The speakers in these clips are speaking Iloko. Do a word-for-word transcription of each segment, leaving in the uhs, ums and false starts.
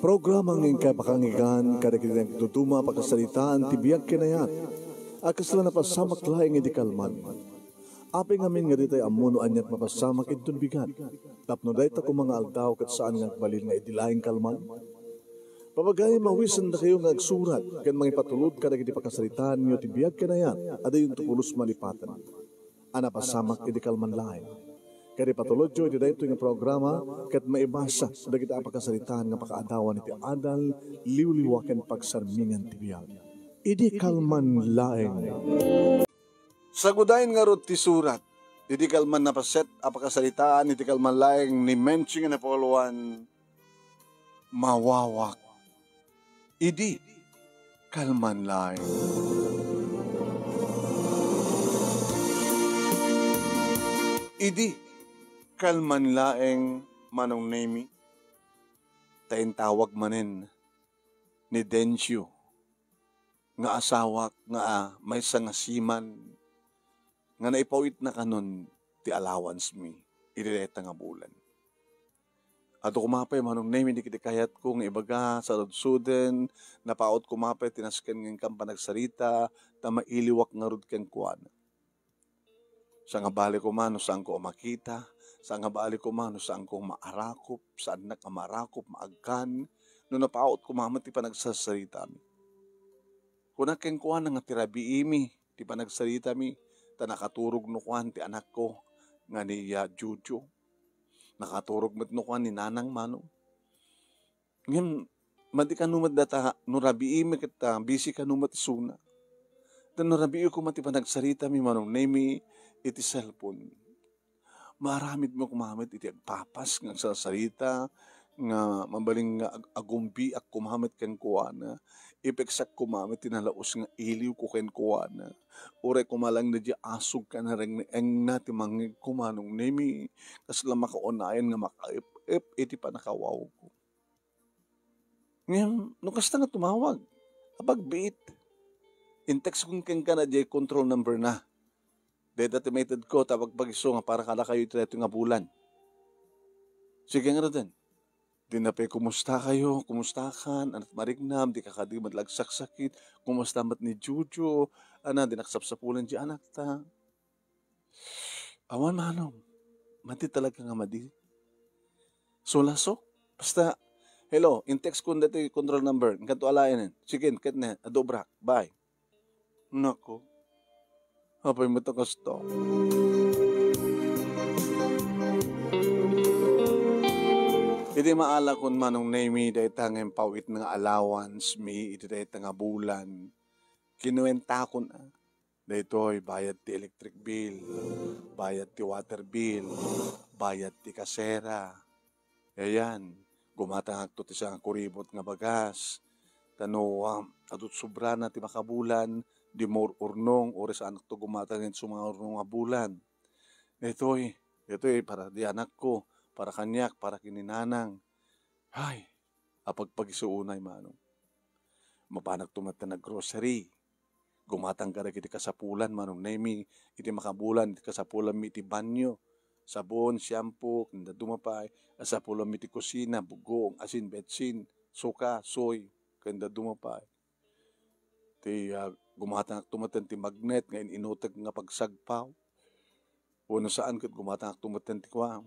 Programa nga inkay pakangigan kadagiti nagduduma a pakasaritaan ti biag ken ayat a kasla napasamak laeng idi kalman. Apay ngamin nga ditay ammo no ania ti mapasamak inton bigat, tapno dayta koma nga aldaw ket saan nga agbalin nga idi laeng kalman? Pabagayam, mawisendakayo nga agsurat ken mangipatulod kadagiti pakasaritaanyo ti biag ken ayat a dayonto pulos malipaten a napasamak idi kalman laeng. Ket ipatulodyo iti daytoy nga programa ket maibasa dagiti a pakasaritaan nga pakaadawan iti adal, liwliwa ken pagsarmingan ti biag. Idi kalman laeng. Sagudayen ngarud ti surat, idi kalman napaset a pakasaritaan iti kalman laeng ni Menching Napoleon, mawawak. Idi kalman laeng. Idi kalman laeng, Manong Nemi, ta intawag manen ni Dencio nga asawak nga, ah, maysa nga seaman nga naipawitna kanon ti allowance mi iti dayta nga bulan. Adu koma pay, Manong Nemi, dagiti kayatko nga ibaga saludsodon, napaut koma pay ti nasken nga inkam panagsarita, ta mailiwak ngarud kenkuana. Sangabali koma no saanko a makita, sangabali koma no saanko maarakop, saannak a maarakop, maagkan, no napaut koma met ti panagsasaritami. Kunak kenkuana nga ti rabiimi ti panagsaritami, ta nakaturog no kuan ti anakko nga ni, ah, Jojo. Nakaturog met no kuan ni Nanang Manong. Ngem, madi kano met data, no rabiimi ket, ah, busy kano met isuna. Ta no rabii koma ti panagsaritami, Manong Nemi, iti cellphone, maaramidmi koma met iti agpapas nga agsarsarita, nga mabalin nga ag-, agumbiak koma met kenkuana, ipeksak koma met ti nalaus nga iliwko kenkuana. Uray koma laeng daydiay asog ken narengngegna ti mangngegko, Manong Nemi, kasla makaunayan nga makaep-ep iti pannakawawko. Ngem, no kasta nga tumawag, apagbiit. In-text kon kenka daydiay control number na. Dayta ti maitedko ta pagpagiso nga para kadakayo iti daytoy nga bulan. Sige ngaruden. Dinna pay kumustakayo, kumustakan, ania ti mariknam, dika kadi met la agsaksakit, kumusta met ni Jojo, ana, dinak sapsapulen daydiay anakta. Awan, Manong. Madi talaga nga madi. Sulaso? Basta, hello, in-text kon daytoy control number. Inkanto alaenen. Sige, ket ne, adu obrak. Bye. Nako. Apay met a kasta. Idi maalakon, Manong Nemi, dayta nga impawit nga allowance mi iti dayta nga bulan, kinuentakon, ah. Daytoy, bayad ti electric bill, bayad ti water bill, bayad ti kasera. Ayan, gumatangakto ti sangakuribot nga bagas. Ta no, ah, adu ti sobrana ti makabulan, dimo urnong, uray saanakto gumatang iti sumanga urnong a bulan. Daytoy, daytoy para di anakko, para kaniak, para ken ni Nanang. Ay, apagpagiso unay, Manong. Mapanakto met ti nag-grocery. Gumatang kadagiti kasapulan, Manong Nemi, iti makabulan, iti kasapulanmi iti banyo. Sabon, shampoo, ken dadduma pay. Kasapulanmi iti kusina, bugong, asin, betsin, suka, soy, ken dadduma pay. Ti, ah, gumatangakto met ti magnet nga in-inutek nga pagsagpaw. Wenno saan ket gumatangakto met ti kua,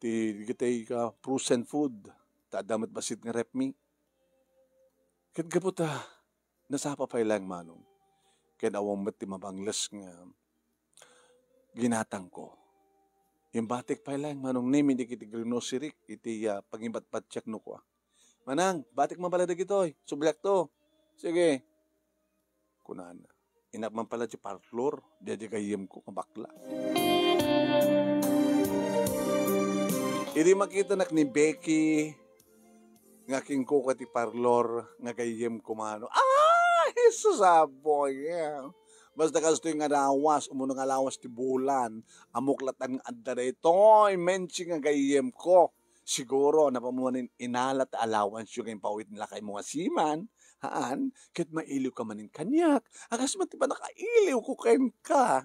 ti dagiti, ah, frozen food. Ta adda met bassit nga ref mi. Ket gapu ta, nasapa pay laeng, Manong. Ken awan met ti mabangles nga ginatangko. Imbatik pay laeng, Manong Nemi, dagiti grocery iti, ah, pangibatbatiak no kua. Manang, batik man pala dagitoy. Subliakto. Sige. Kunana. Innak man pala ti parlor, daydiay gayyemko nga bakla. Idi makitanak ni Becky, nga kinkuko ti parlor nga gayyem kumano. Ah, Jesus, aboy! Basta kastoy nga lawas, umuna nga lawas ti bulan, ammok latta nga adda daytoy, Menchi nga gayyemko. Siguro, napamuanin inala ti allowance-yo nga impawit ni lakaymo nga seaman, haan, ket mailiwka manen kaniak. Agas met ti pannakailiwko kenka.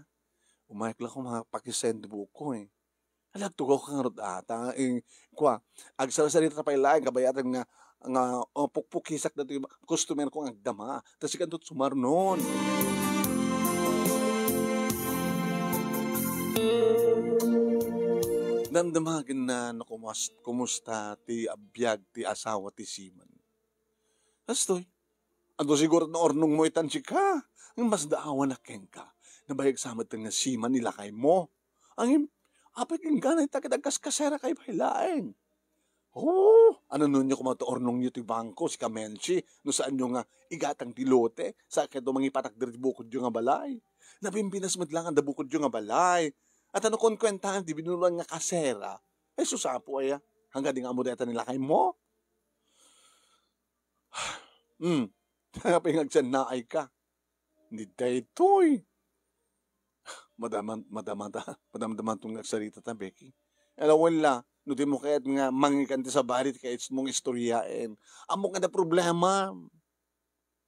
Umayak la koma pakisend buko, eh. Ala, agtugaw ka ngarud ata, eh, kua, agsarsarita pay laeng, kabayatan nga, nga, oh, pukpukisak datoy customer ko nga agdama. Ta sikanto ti sumarnon. Damdamagenna no kumus-, kumusta ti abiag ti asawa ti siman. Kastoy, adu siguro no urnongmo itan sika, ngem masdaawanak kenka. Nabayag sa met nga siman ni lakaymo. Ngem, apay kenka ita ket agkaskaserakay pay laeng. Oh, ano nunyo koma ti urnongyo ti bangko, sika Menchi, no saanyo nga igatang ti lote, sa ket mangipatak diri ti bukodyo nga balay. Napimpinas met laeng adda bukodyo nga balay. At ano kon kuentaen ti binunoan nga kasera? Ay, susapo aya. Hangga di nga ammo dayta ni lakaymo? Hmm. Apay nga agsannaay ka? Ni daytoy. Madaman-, madamada-, madamdamanton nga agsaritata, Becky. Ala, wen la, no dimo kayat nga mangikan ti sabali ti kayatmo nga istoryaen. Ammok nga adda problema.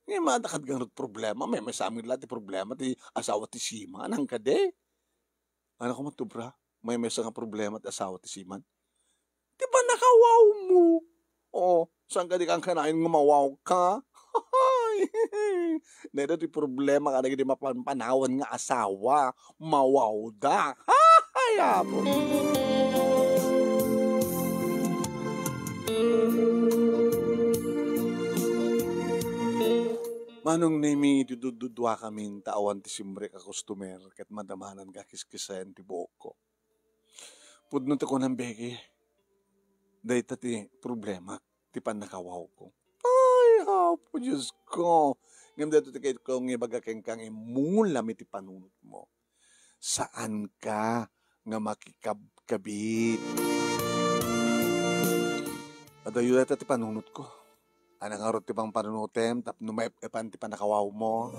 Ngem adda kad ngarud problema, maymaysa met la ti problema ti asawa ti siman, nangkadi. Ano koma ti obra? Maymaysa nga problema ti asawa ti siman. Ti pannakawawmo. Oo, saan kadi kanayon nga mawawka? Dayta ti problema kadagiti mapanpanawan nga asawa, mawawda. Ay, apo. Manong Nemi, dudududuakamin ta awan ti simrek a customer ket madamanan nga kiskisayan ti buokko. Pudno ti kunam, Becky. Dayta ti problemak, ti pannakawawko. Ay, Apo Diosko! Ngem daytoy ti kayatko nga ibaga kenka nga immulami ti panunotmo. Saanka nga makikabkabit. Adayo dayta ti panunotko. Ania ngarud ti pangpanunotem tapno maep-epan ti pannakawawmo?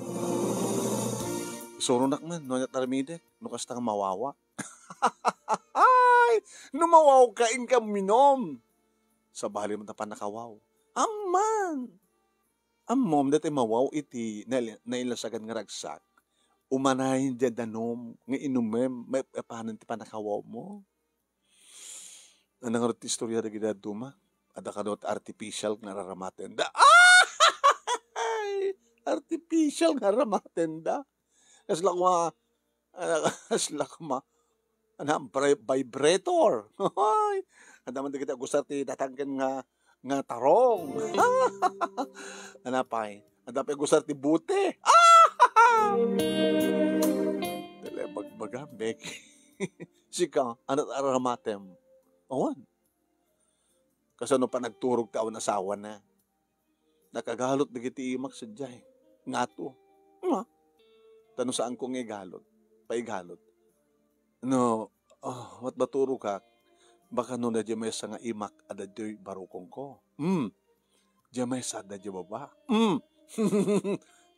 Isuronak man no ania ti aramidek no kasta nga mawawa. Ay! No mawawka, inka uminom. Sabali met a pannakawaw. Amman! Ammom, daytoy mawaw iti nail-, nailasagan nga ragsak. Umanayen diay danum nga inumem, maep-epanen ti pannakawawmo. Ania ngarud ti istorya dagiti dadduma? Adda kano ti artificial nga aramatenda. Ay! Artificial nga aramatenda. Kasla koma, ah, kasla koma, ano, bra-, vibrator. Ay! Adda man dagiti agusar ti datangken nga, nga tarong. Ano pay? Adda pay agusar ti bote. Dali, bagbaga, Becky. Sika, ano ti aramatem? Awan. Kasano panagturog ti awan asawana? Nakagalot dagiti imak sadiay. Ngato. Nga. Ta no saanko nga igalot, paigalot. No, ah, mat-, maturogak, baka no diay maysa nga imak a daytoy barukongko. Hmm. Diay maysa daytoy baba. Hmm.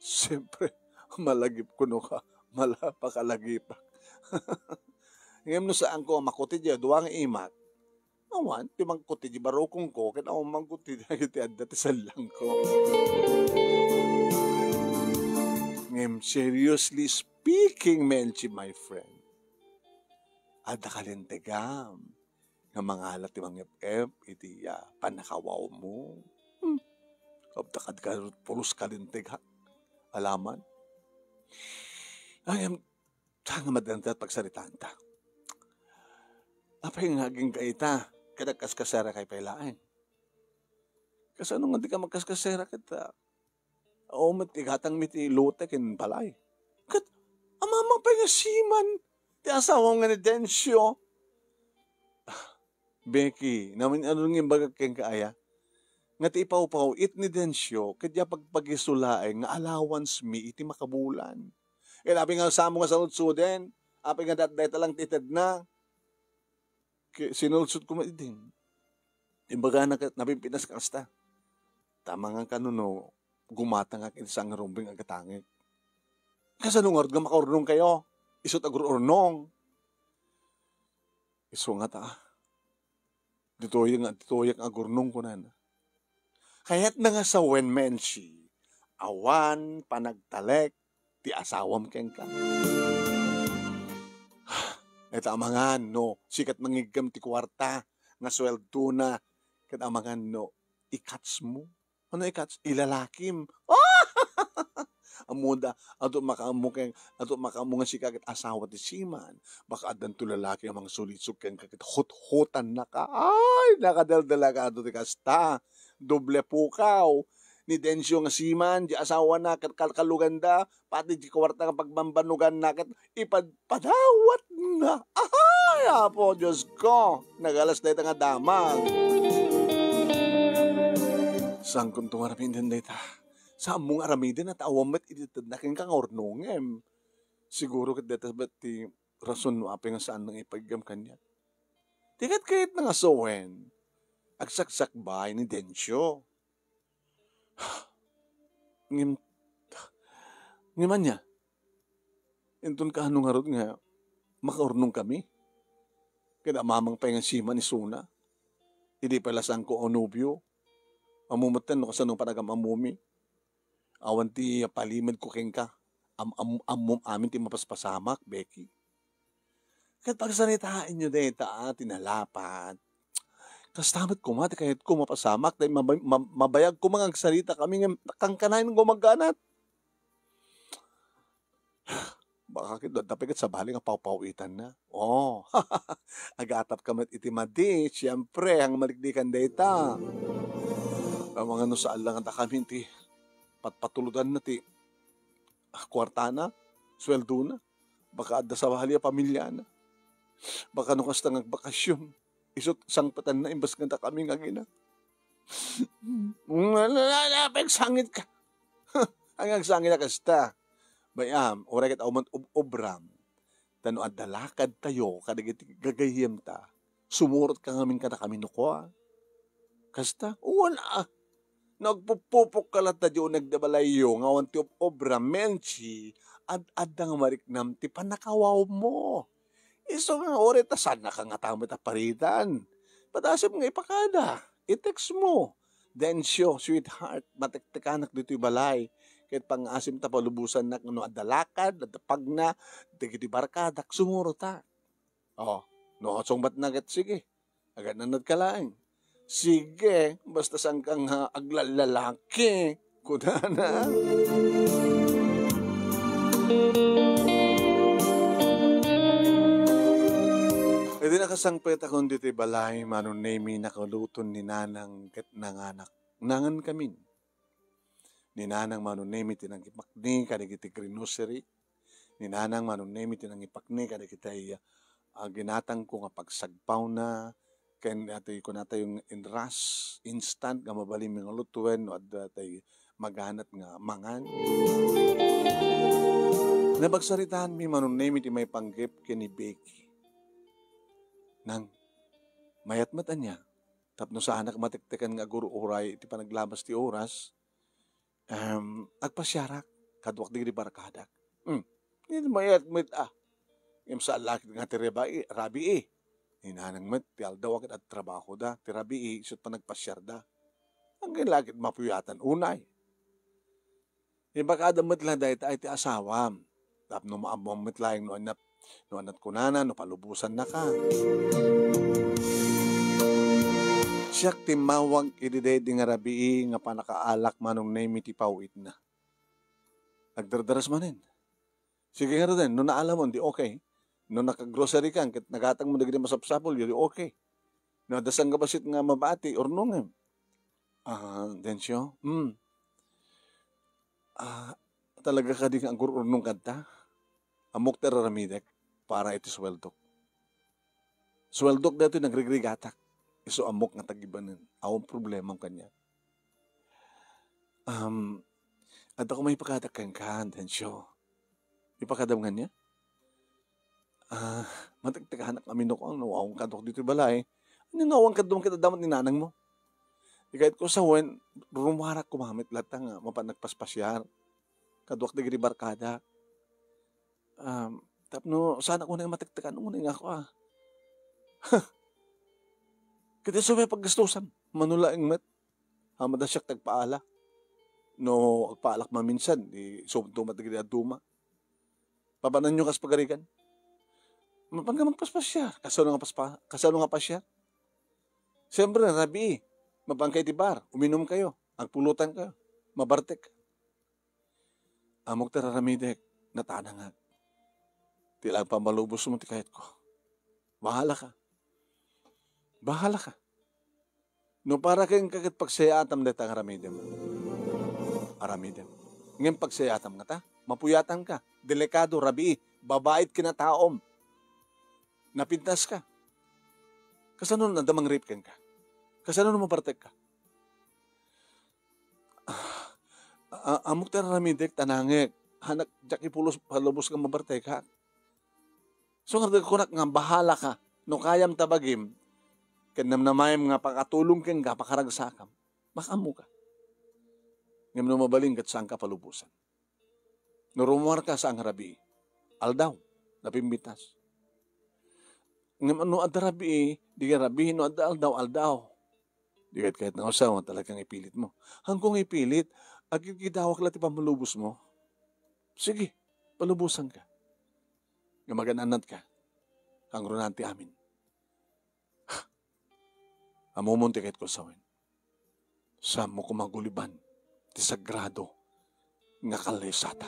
Siyempre, malagip kuno ka. Mala-, pakalagipak. Ngem no saanko a makuti diay dua nga imak, awan ti mangkuti diay barukongko, ket awan mangkuti dagiti adda ti sallangko. Ngem seriously speaking, Menchi, my friend, adda kalintegam nga mangala ti mangep-ep iti, ah, pannakawawmo. Hmm. Kabda kad-, kad-, pulos kalintegak. Alaman. Ay, am-, saan nga madantag pagsaritaanta? Apay nga agingga ita, ket agkaskaserakay pay laeng. Kasano nga dika magkaskasera ket, ah, awan met igatangmi ti lote ken balay? Ket ammom pay nga siman ti asawam nga ni Dencio. Becky, namin-, ano nga imbagak kenka aya? Nga ti ipawpaw-it ni Dencio, ket diay pagpagiso laeng nga allowance mi iti makabulan. Ket apay nga saanmo nga sanudsuden? Apay nga dat-, dayta lang ti itedna? Ke-, sinudsod ko met idin. Imbagana ket napimpinas kasta. Tama nga kano no gumatangak iti sangarumbeng a gatangek. Kasano ngarud nga makaurnongkayo? Isu ti agur-urnong. Isu ngata. Ditoy nga, ditoy nga agurnong, kunana. Kayatna nga sawen, Menchi, awan panagtalek ti asawam kenka. Ita amangan no, sika ti mangiggem ti kuarta nga suweldona, ket amangan no, ikats mo. Ano ikats? Ilalakim. Ammoda, adu makaammo ken, adu makaammo nga sika ket asawa ti siman. Baka addanto lalaki a mangsulisog kenka ket hothotanna ka. Ay, nakadaldalaka adu ti kasta. Doble pukaw. Ni Dencio nga siman, di asawana, ket kalkaluganda, pati di kuarta nga pagbambanuganna, ket ipadpadawatna. Ay, Apo Dios ko, nagalas dayta nga damag. Sangkonto nga aramiden dayta. Saammo nga aramiden, ta awan met iti tedna kenka nga urnongem. Siguro ket dayta met ti rason no apay nga saan nga ipaigam kaniak. Di ket kayatna nga sawen, agsaksakbay ni Dencio. Ngem, ngem ania? Inton kaano ngarud nga makaurnong kami? Ket amamang pay nga siman isuna. Idi pay la saanko a nobio. Ammo metten no kasano panagam-ammomi. Awan ti palimedko kenka. Am-, am-, ammom amin ti mapaspasamak, Becky. Ket pagsaritaenyo dayta a ti nalapat. Kasta met koma ti kayatko mapasamak, dayta mabay-, ma-, mabayag koma nga agsarita kami ngem kankanayon gumagganat. Baka ket adda pay ket sabali nga pawpaw-itanna. Oh, agatapka met iti madi, siempre, ang maliklikan dayta. Amangan no saan la nga dakami ti patpatulodanna ti, ah, kuartana, suweldona. Baka adda sabali a pamiliana. Baka no kasta nga agbakasyon, isut' sangpetanna imbes nga dakami nga agina. Nalalapensangitka. Ang agsangit a kasta. Bay-am, uray ket awan ob-obram. Ta no adda lakadtayo kadagiti gagayyemta, sumurotka ngamin kadakami no kua. Kasta? Wen a. No agpupupokka latta di uneg ti balayyo nga awan ti ob-obra, Menchi, ad-adda nga mariknam ti pannakawawmo. Isu nga uray ta saannaka ngata met a paritan. Padasem nga ipakada, i-text mo. Dencio, sweetheart, matektekanak ditoy balay. Ket pangngaasim ta palubosannak no adda lakad, adda pagna, dagiti barkadak, sumurotak. Oh, no sungbatna ket sige. Agananadka laeng. Sige, basta saanka nga aglallalaki, kunana. Idi nakasangpetakon ditoy balay, Manong Nemi, nakaluton ni Nanang ket nanganak. Nangan kamin. Ni Nanang Manong Nemi ti nangipakni kadagiti grocery. Ni Nanang Manong Nemi ti nangipakni kadagiti, ah, ginatangko nga pagsagpawna, ken atoy kunatayo nga inras, instant nga mabalin nga lutoen no adda tay maganat nga mangan. Napagsaritaanmi, Manong Nemi, ti maipanggep ken ni Becky. Nang, mayat met ania? Tapno saanak matektekan nga agur-uray iti panaglabas ti oras, em, agpasiarak kaduak dagiti barkadak. Hmm. Mayat met a. Ngem saan la nga ti rabii, rabii. Ni Nanang met, ti aldaw a ket agtrabahoda, ti rabii, isut' panagpasiarda. Anggen la ket mapuyatan unay. Ibagada met la dayta iti asawam. Tapno maammuam met laeng no ania, no aniat kunana, no palubosannaka. Siak timmawag idi daydi nga rabii nga pannakaalak, Manong Nemi, ti paw-itna. Agdardaras manen. Sige ngaruden, no naalamon, di okay. No nakagrocery kan, ket nagatangmo dagiti masapsapul, di okay. No adda sangkabassit nga mabati, urnongem. Ah, Dencio? Hmm. Ah, talaga kadi nga agur-urnong kadta? Ammok ti ar-aramidek para iti suweldok. Suweldok daytoy nagrigrigatak. Isu ammok nga tagibanen. Awan problemam kaniak. Um, adda ko maipakadak kenka, Dencio. Ipakadam ngania? Ah, matektek anak amin no kuang no awan kadok ditoy balay. Ania no awan kadok ket adda met ni nanangmo? Ikayat ko sawen, rumuarak koma met latta nga mapan nagpaspasiar. Kaduak dagiti barkada. Um, tapno saanak unay matektekan, unay nga ako, ah. Ket isu pay paggastusam, mano laeng met. Ammom ta siak ti agpaala. No agpaalak maminsan, di isubto met dagiti dadduma. Papananyo kas pagarigan. Mapanka magpaspasiar. Kasano nga paspa-, kasano nga pasiar? Siyempre, rabii, mapanka iti bar, uminumkayo, agpulutankayo, mabartek. Ammok ti ar-aramidek, natanangak. Ti laeng pammalubosmo ti kayatko. Bahalaka. Bahalaka. No para kenka ket pagsayaatam dayta nga aramidem. Aramidem. Ngem pagsayaatam ngata, mapuyatanka, delikado, rabii, babaet kinataom. Napintaska. Kasano no adda mang-rape kenka? Kasano no mabartekka? Ah, a-, ammok ti ar-aramidek, tanangek. Hanak, diak ipulos, palubos nga mabartekak. So, nga kunak nga, bahalaka. No kayam ta bagim, ken namnamaem nga pakatulong kenka, pakaragsakam, makaammoka. Ngem no mabalin ket saanka palubosan. No rumuarka, saan nga rabii. Aldaw, napimbintas. Ngem no adda rabii, di ka rabii, no adda aldaw, aldaw. Di ket kayat nga usawa, talagang ipilitmo. Haanko nga ipilit, agidgidawak la ti pammalubosmo. Sige, palubosanka. Nga magan-annatka. Kangrunaan ti amin. Ammom ti kayatko sawen. Saanmo koma guliban ti sagrado nga kalesata.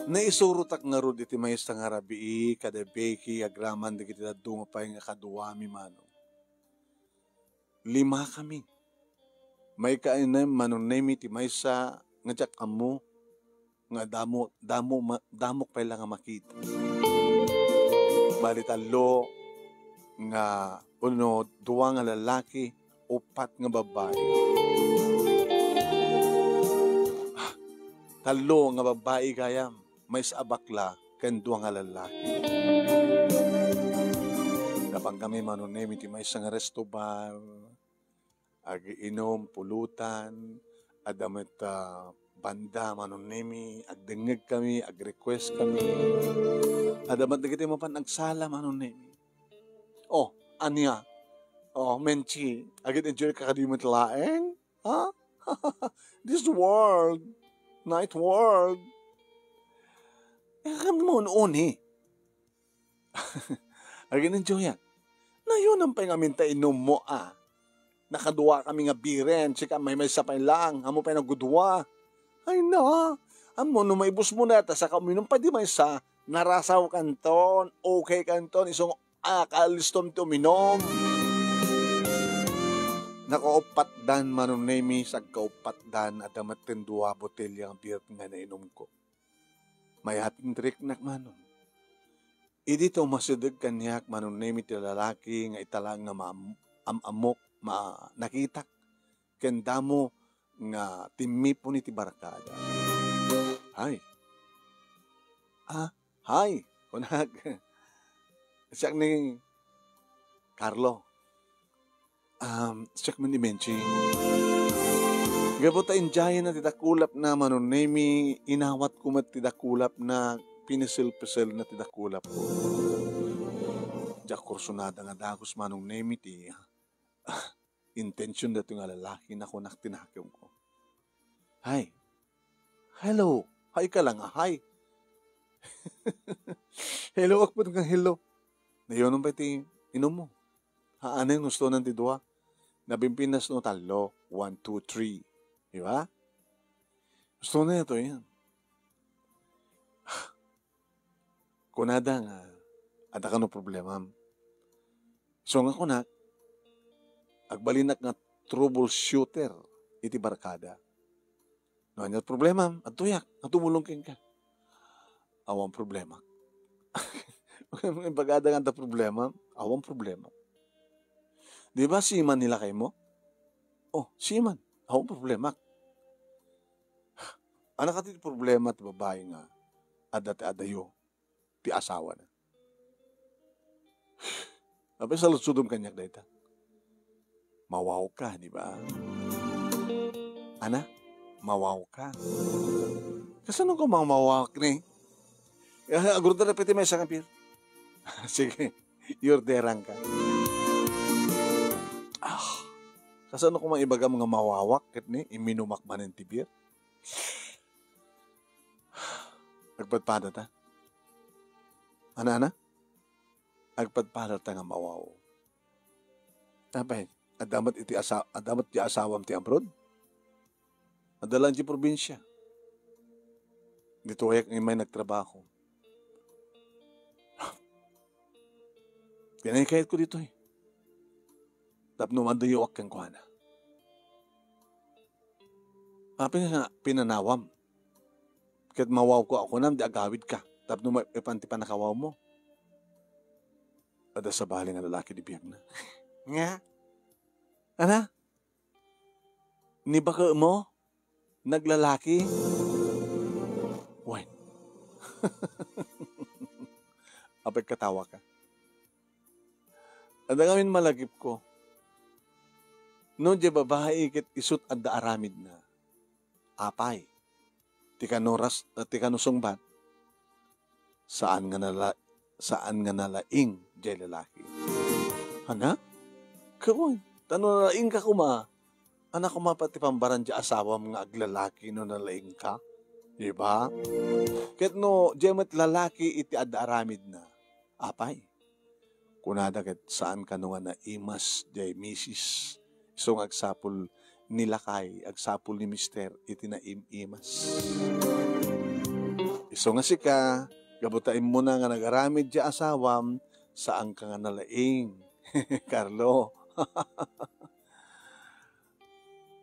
Naisurotak ngarud iti maysa nga rabii kada Becky agraman dagiti dadduma pay nga kaduami, Manong. Limakami. Maikaanem, Manong Nemi, ti maysa nga diak ammo nga damo, damo, ma-, damok pay la nga makita. Bali, tallo nga, uno, dua nga lalaki, upat nga babbai. Tallo nga babbai gayam, maysa a bakla, ken dua nga lalaki. Napankami, Manong Nemi, ti maysa nga resto bar. Agiinum, pulutan, adda met, ah, banda, Manong Nemi, agdengngegkami, agrequestkami. Adda met dagiti mapan agsala, Manong Nemi. Oh, ania? Oh, Menchi, agin-enjoyka kadi met laeng? Ha? This world, night world. Eh, kan mo uni? Agin-enjoyak. Nayonan pay ngamin ta inummo, a. Nakaduakami nga biren, sika maymaysa pay lang, ammo pay nagudua. Ay na, ammo no maibusmo na, ta saka uminum pay di maysa, narasawkanton, okaykanton, isu nga, a, kaalistom ti uminum. Nakauppatdan, Manong Nemi, sagkauppatdan, adda met ti dua botelya nga beer nga nainumko. Mayat ti riknak, Manong. Idi ta umasideg kaniak, Manong Nemi, ti lalaki nga ita laeng nga maam-, am-ammok, ma-, nakitak, ken damo nga timmipon iti barkada. Hay. Ah, hay, kunak. Siak ni Carlo. Um, siak man ni Menchi. Gapu ta enjoyna ti dakulapna, Manong Nemi, inawatko met ti dakulapna, pinisil-pisilna ti dakulapko. Diak kursunada nga dagus, Manong Nemi, ti, ah, intention daytoy nga lalaki, nakunak ti nakemko. Hay. Hello. Hay ka lang, ah, hay. Hello, akpet nga hello. Nayonon pay ti inummo. Haan nga gustonan ti dua. Nabimpintas no tallo. One, two, three. Di ba? Gusto na ito yan. Kunada nga, adda kano problemam. So nga kunak, agbalinak nga troubleshooter iti barkada. No ania ti problemam, adtoyak nga tumulong kenka. Awan problemak. Ibagada nga adda problemam, awan problemak. Di ba seaman ni lakaymo? Oh, seaman. Awan problemak. Ania kadi ti problema ti babai nga adda ti adayo ti asawana? Apay saludsodom kaniak dayta? Mawawka, di ba? Ana, mawawka. Kasano ka mamawawak ni? Eh, agurda na piti may isang beer. Sige, iorderan ka. Ah, kasano ko mang ibagam nga mawawak ket ni iminumak manen ti beer? Agpadpadata. Ana, ana? Agpadpadata nga mawaw. Apay, adda met iti asa-, adda met ti asawam ti abroad? Adda laeng ti probinsia. Ditoyak nga immay nagtrabaho. Kinay kayatko ditoy. Tapno maduyuak kenkuana. Apay nga pinanawam? Ket mawawko a kunam, di agawidka. Tapno maipan ti pannakawawmo. Adda sabali nga lalaki di biagna. Nga? Ana? Ni bakemo? Naglalaki? Wen. Apay katawaka? Adda ngamin malagipko. No, diay babai ket isut' adda aramidna. Apay, ti kanuras-, ti kanusungbat, saan nga nala-, saan nga nalaing diay lalaki. Ana? Kawan, ta no nalaingka koma, ana koma pay ti pambaran diay asawam nga aglalaki no nalaingka? Di ba? Ket no, diay met lalaki iti adda aramidna, apay, kunada ket saan kano nga naimas diay misis. Isu nga agsapul ni lakay, agsapul ni mister iti naim-imas. Isu nga sika, gapu ta immuna nga nagaramid diay asawam, saanka nga nalaing. Carlo.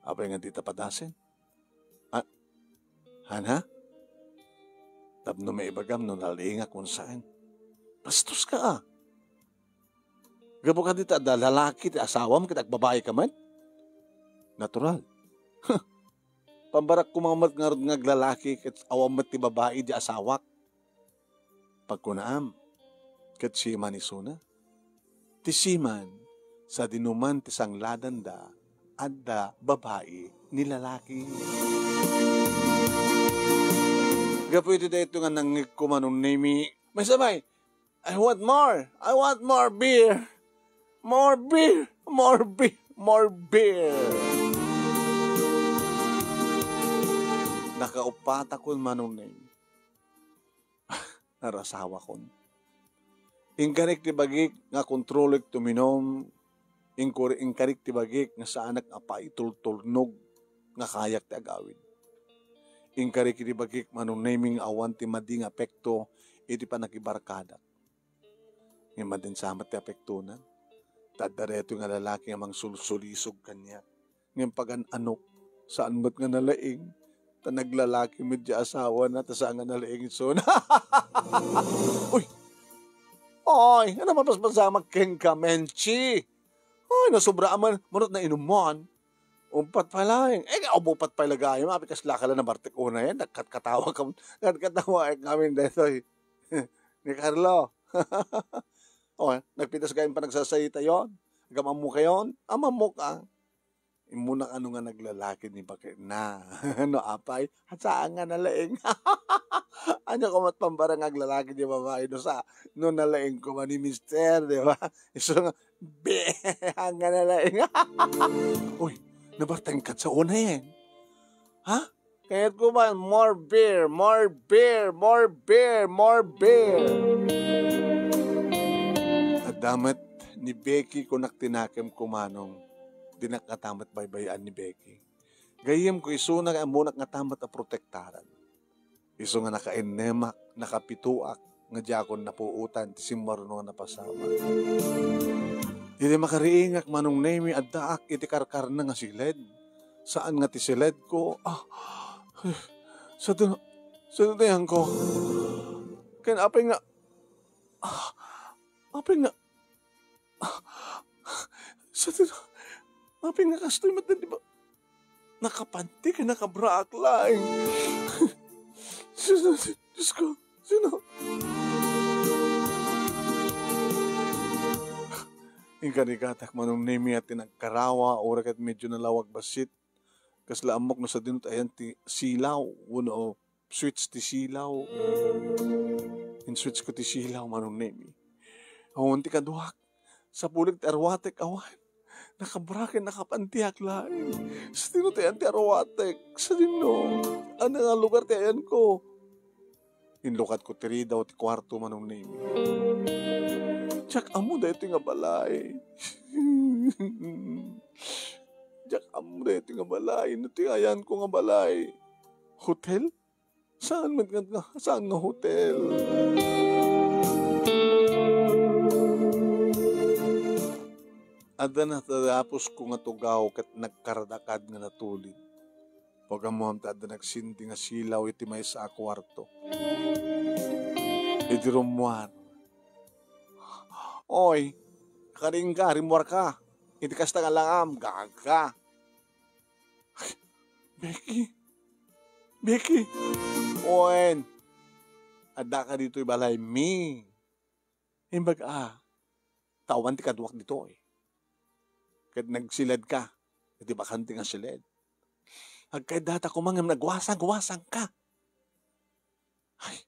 Apay nga dita padasen? Ah, hana? Tapno maibagam no nalaingak wenno saan. Bastoska a. Gapu kadi ta adda lalaki ti asawam ket agbabaika met? Natural. Pambarak koma met ngarud nga aglalaki ket awan met ti babai diay asawak. Pagkunaam, ket siman isuna. Ti siman, sadinoman ti sangladanda, adda babai ni lalaki. Gapu iti daytoy nga nangngegko, Manong Nemi, "May sabay, I want more! I want more beer! More beer! More beer! More beer!" Nakauppatakon, Manong Nemi. Narasawakon. Inkarik ti bagik nga kontrolik tuminom, inkuri-, inkarik ti bagik nga saanak nga paitultulnog nga kayak ti agawid. Inkarik ti bagik, Manong Nemi, nga awan ti madi nga apekto iti pannakibarkadak. Ngem madin sa met ti apektona. Ta adda daytoy nga lalaki nga mangsulsulisog kaniak. Ngem pagan-anok, saan met nga nalaing. Ta naglalaki met diay asawana, ta saan nga nalaing isuna. Uy! Oy, ano mapaspasamak kenka, Menchi? Oy, nasobra man, manot na inumon. Umpat pay laeng. Eh, umpat pay la gayam, apay kasla ka la nabartek unay, nagkatkatawa kam-, nagkatkatawa kami daytoy. Ni Carlo. Oh, nagpitas gayam panagsasayitayon. Agam-ammok kayon? Am-ammok a. Immuna kano nga naglalaki ni baketna. No, apay, saan nga nalaing. Ania koma ti pambarang nga aglalaki diay babai no sa, no nalaing koma ni mister, di ba? Isu nga, be, saan nga nalaing. Uy, nabartengkat sa unayen. Ha? Kayatko man, more beer, more beer, more beer, more beer. Adda met ni Becky, kunak ti nakemko, Manong. Dinak ngata met baybay-an ni Becky. Gayyemko isuna nga ammonak ngata met a protektaran. Isu nga nakaennemak, nakapitoak, nga diakon napuotan ti simmaruno nga napasamak. Idi makariingak, Manong Nemi, addaak iti karkarna nga siled. Saan nga ti siledko. Ah, sadino, sadino ti ayanko. Ken apay nga, ah, apay nga, ah, sadino, apay nga kastoy met, di ba? Nakapanti ken nakabraak laeng. Sino, Diyos ko, sino? Inkarikatak, Manong Nemi, a ti nagkarawa, uray ket medyo nalawag bassit. Kasla ammok no sadino ti ayan ti silaw, wenno switch ti silaw. In-switch ko ti silaw, Manong Nemi. Awan ti kaduak. Sapulik ti arwatek, awan. Nakabraak ken nakapantiak laeng. Sadino ti ayan ti arwatek? Sadino? Ania nga lugar ti ayanko? Inlukadko ti ridaw ti kuarto, Manong Nemi. Diak ammo daytoy nga balay. Diak ammo daytoy nga balay. No ti ayanko nga balay, hotel? Saan met nga, saan nga hotel? Adda natadapusko nga tugaw ket nagkaradakad nga natulid. Pagamuam ta adda nagsindi nga silaw iti maysa a kuarto. Idi rummuar, "Oy, karinka, rimmuarka. Iti kasta nga langam, gaga." "Becky! Becky!" "Wen, addaka ditoy balaymi." Imbag a, ta awan ti kaduak ditoy. Ket nagsiledka, iti bakante nga siled. Agkaydata koma ngem nagwasang-wasangka. Ay,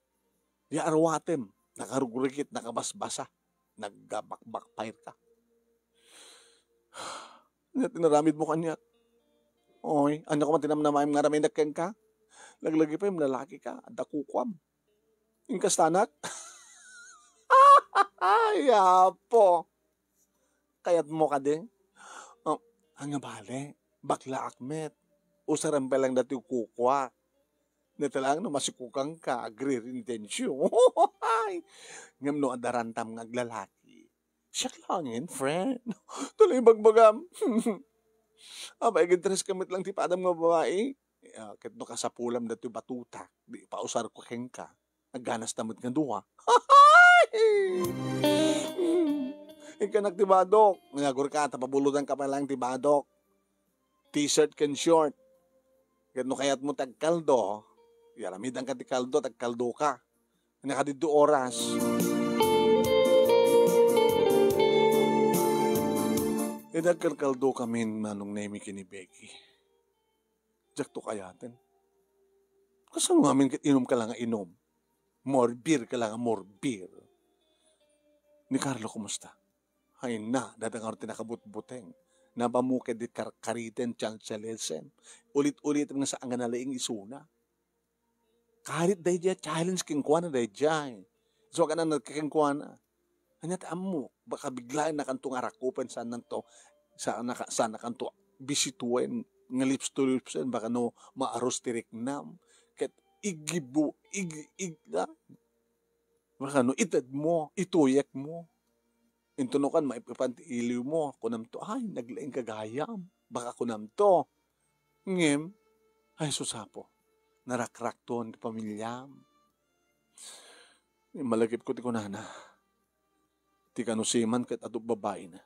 di aruatem, nakarugrikit, nakabasbasa, naggabakbakpayrka. Ania ti inaramidmo kaniak? Oy, ania koma ti namnamaem nga aramidek kenka? Laglagipaem, lalakika, adda kukuam. Inkastanak? Ay, Apo! Kayatmo kadi? Oh, ania bale, baklaak met. Usarem pay lang datoy kukuak. Neta lang no masikukanka, agririntensiyo. Ngem no adda rantam nga aglalaki, siak laengen, friend. Tuloy bagbagam. Abay, aginteres ka met lang ti padam nga babai. Ah, ket no kasapulam datoy batutak, di pausarko kenka. Agganasta met nga dua. Inkanak ti badok. Nga agurka, ta pabulodanka pay lang ti badok. T-shirt ken short. Ket no kayatmo ti agkaldo, aramidanka ti kaldo, tagkaldoka. Ania kadi ti oras? Idi agkalkaldokamin, Manong Nemi, ken ni Becky, diakto kayaten. Kasano ngamin ket inumka la nga inum? More beer ka la nga more beer. Ni Carlo, kumusta? Ay na, dada ngarud ti nakabutbuteng. Napamuked ti karkariten, tsaltsalesen. Ulit-ulit nga saan nga nalaing isuna. Karit daydiay a challenge kenkuana daydiay. So, agana kenkuana. Ania ti ammo, baka biglaennakanto nga arakupen, saannanto, saannaka-, saannakanto bisituen, nga lips to lipsen, baka no maarus ti riknam. Ket igibu-, ig-, ig-, ah, baka no itedmo, ituyekmo. Inton no kan, maip-ipan ti iliwmo, kunamto, "Ay, naglaing ka gayam." Baka kunamto. Ngem, ay, sus, Apo, narakrakton ti pamiliam. Malagipko ti kunana. Ti kano seaman ket adu babaina.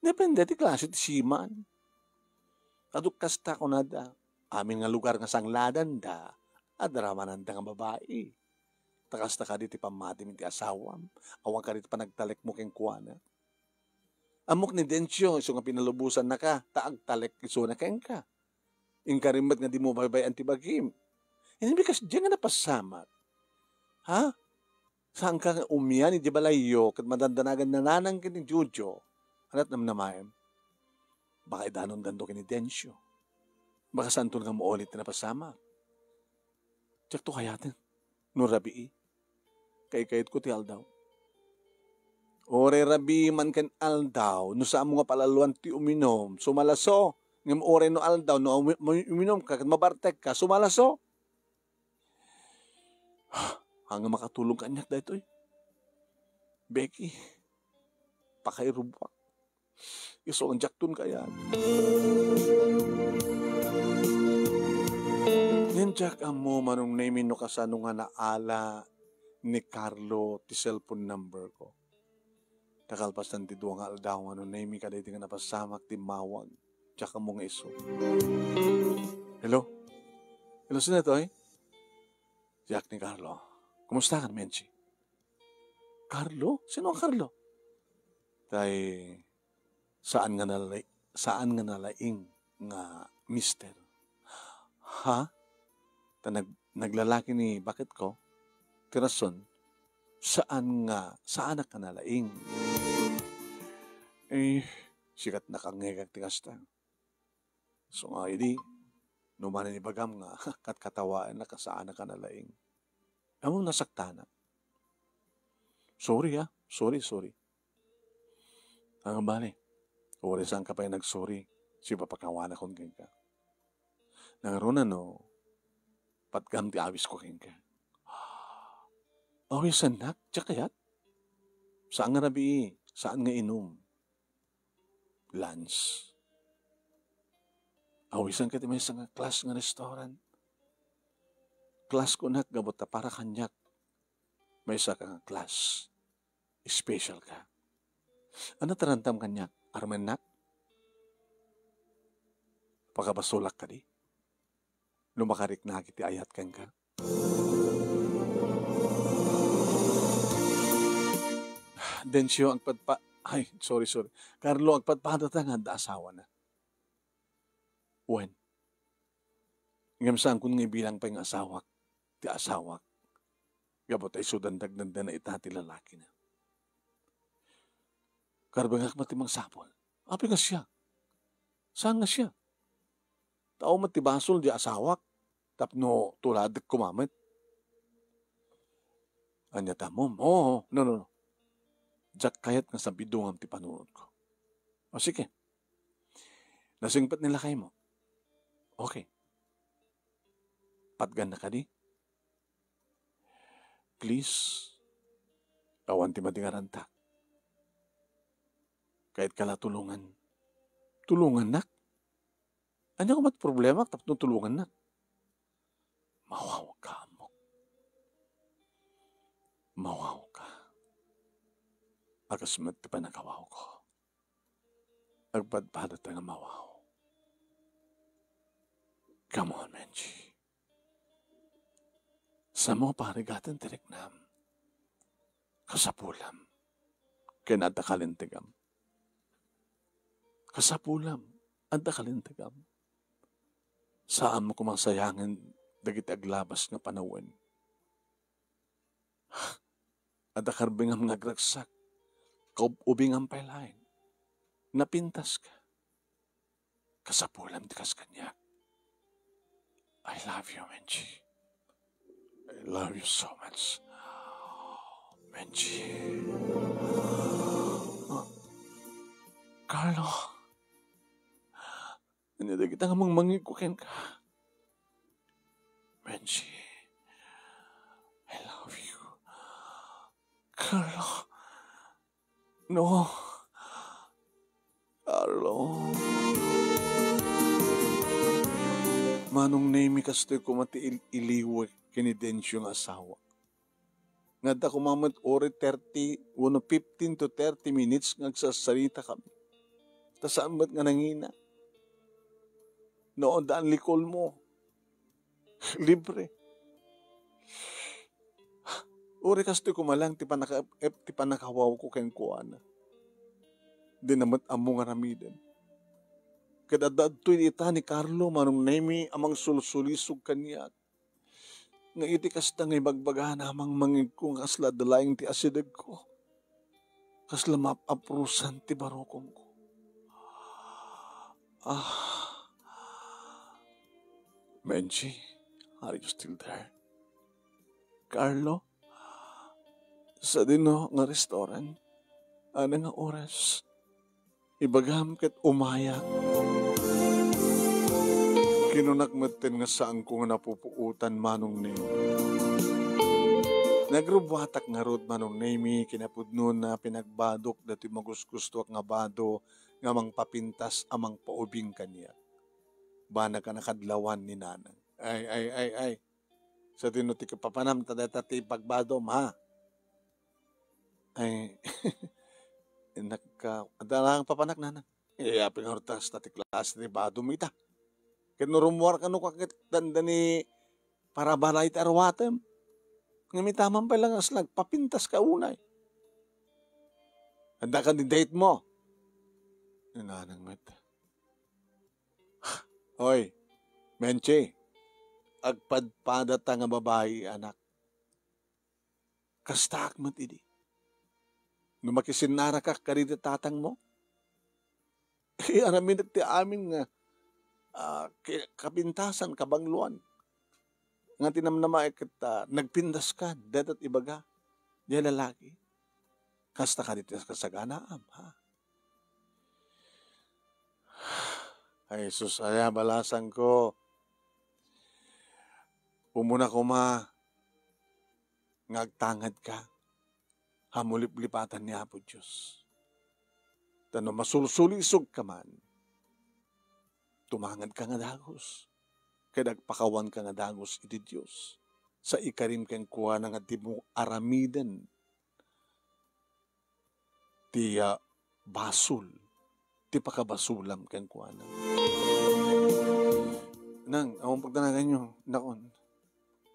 Depende ti klase ti seaman. Adu kasta kunada, amin nga lugar nga sangladanda, adda ramananda nga babai. Ta kasta kadi ti pammatim iti asawam, awan kadi ti panagtalekmo kenkuana. Ammok ni Dencio, isu nga pinalubosannaka, ta agtalek isuna kenka. Inkari met nga dimo baybay-an ti bagim. Inibig kasdiay nga napasamak. Ha? Saanka nga umian idiay balayyo ket madandanagan nanang ken ni Jojo? Ania ti namnamaem? Baka idanondanto ken ni Dencio. Baka saanton nga maulit ti napasamak. Diakto kayaten no rabii. Kaykayatko ti aldaw. Uray rabii man ken aldaw, no saanmo nga palaloan ti uminum, sumalaso. Ngem uray no aldaw, no umi-, uminumka ket mabartekka, sumalaso. Ania nga makatulong kaniak daytoy? Becky, pakairuboak. Isu nga diakton kayat. Ngem diak ammo, Manong Nemi, no kasano nga naala ni Carlo ti cellphone number ko. Ta kalpasan ti dua nga aldaw, Manong Nemi, kadaydi nga napasamak, timmawag. Diak ammo nga isu. Hello? Hello, sino daytoy? Siak ni Carlo. Kumusta ka, Menchi? Carlo? Sino a Carlo? Tay, saan nga nala-, saan nga nalaing nga mister? Ha? Ta nag-, naglalaki ni baketko? Ti rason, saan nga, saanak nga nalaing? Eh, sikat nakangngegak ti kasta. So nga idi, no manen ibagam nga katkatawaennak a saanak a nalaing. Ammom, nasaktanak. Sorry, ah. Sorry, sorry. Ania bale, uray saanka pay nagsorry, sipapakawanakon kenka. Nangruna no, patgam ti awisko kenka. Awisannak, diak kayat? Saan nga rabii, saan nga inum. Lunch. Awisanka ti maysa nga class nga restaurant. Class kunak gapu ta para kaniak, maysa ka nga class. Special ka. Ania ti aramidem kaniak? Armennak? Pakabasolak kadi? No makariknagi ti ayat kenka? Dencio, agpadpa-, ay, sorry, sorry. Carlo, agpadpadata nga adda asawana. Wen. Ngem saankon nga ibilang pay nga asawak ti asawak. Gapu ta isudan dagdagdana ita ti lalakina. Karbengak met ti mangsapul. Apay nga siak? Saan nga siak? Tao met ti basol di asawak tapno tuladek koma met. Ania ti ammom? Oo, no, no, no. Diak kayat nga sabidongam ti panunotko. O, sige. Nasingpet ni lakaymo. Okay. Patganna kadi? Please, awan ti madingarantak. Kayatka la tulongan. Tulongannak? Ania koma ti problema tapno tulongannak? Mawawka, ammok. Mawawka. A kas met ti pannakawawko. Agpadpadata nga mawaw. Come on, Menchi. Samo parigaten ti riknam. Kasapulam. Ken adda kalintegam. Kasapulam. Adda kalintegam. Saanmo koma sayangen dagiti aglabas nga panawen. Adda karbengam nga agragsak. Kaub-ubingam pay laeng. Napintaska. Kasapulam ti kas kaniak. I love you, Menchi. I love you so much. Menchi. Ah, Carlo. Ania dagita nga mangmangegko kenka? Menchi, I love you. Carlo. No. Carlo. Manong Nemi, kastoy koma ti il-, iliwek ken ni Dencio nga asawa. Nga adda koma met uray thirty wenno fifteen to thirty minutes nga agsarsaritakami. Ta saan met nga nangina. No, daan likolmo. Libre. Uray kastoy koma lang ti pannaka-, ti pannakawawko kenkuana. Dina met ammo nga aramiden. Ket adda ditoy ita ni Carlo, Manong Nemi, a mangsulsulisog kaniak. Nga iti kasta nga ibagbagana, mangmangegko nga kasla adda laeng ti asidegko. Kasla maap-aprosan ti barukongko. Ah. Menchi, are you still there? Carlo? Sadino nga restaurant? Ania nga oras? Ibagam ket umayak. Kinunak metten nga saanko nga napupuotan, Manong Neng. Nagrubbuatak ngarud, Manong Nemi, kinapudnona, pinagbadok datoy magugustoak nga bado nga mangpapintas a mangpaubing kaniak. Banag a nakadlawan ni Nanang. Ay, ay, ay, ay. Sadino ti kapapanam ta dayta ti pagbadom, ha? Ay, nagka-, adda lang papanak, Nanang. Eh, apay nga oras ta ti klase ti badom ita? Ket no rummuar kano, ket dandani parabalay ti aruatem. Ngem ita man pay lang, as nagpapintas ka unay. Adda ka di date mo? Ni Nanang met. Oy, Menchi, agpadpadata nga babai, anak. Kastaak met idi. No makisinnaraka kadagiti tatangmo, eh, aramidek ti amin nga, ah, ki-, kapintasan, kabangloan. nga tinamnama ket, ah, nagpindaskan, dayta ti ibaga, diay lalaki. Kasta kadi ti kasaganaam, ha? Ay, sus, aya, balasangko. Umuna koma nga agtangad ka, ha muliplipatan ni Apo Dios. Ta no masulsulisog ka man, tumangad ka nga dagus, ket agpakawan ka nga dagus iti Dios. Sa ikarim kenkuana nga dimo aramiden ti, ah, basol, ti pakabasulam kenkuana. Nang, awan pagdanaganyo, nakon.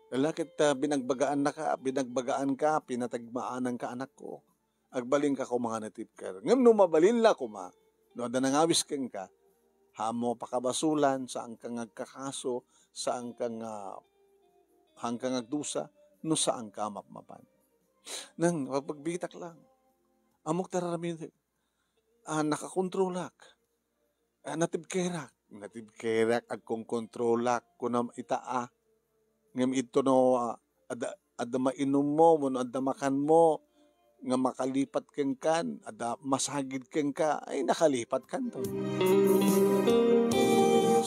Ala ket, ah, binagbagaan naka, binagbagaan ka, pinatagmaanan ka, anak ko. Agbalin ka koma nga natibker. Ngem no mabalin la koma, no adda nangawis kenka, haanmo pakabasulan, saan ka nga agkakaso, saan ka nga, haan ka nga agdusa, no saan ka a mapmapan. Nang, pagpagbitak lang. Ammok ti ar-aramidek. Ah, nakakontrolak. Ah, natibkerak. Natibkerak, agkonkontrolak, kunam ita a. Ngem ito no, ah, adda, adda mainummo, wenno adda makanmo, nga makalipat kenkan, adda masagid kenka, ay, nakalipat kanto.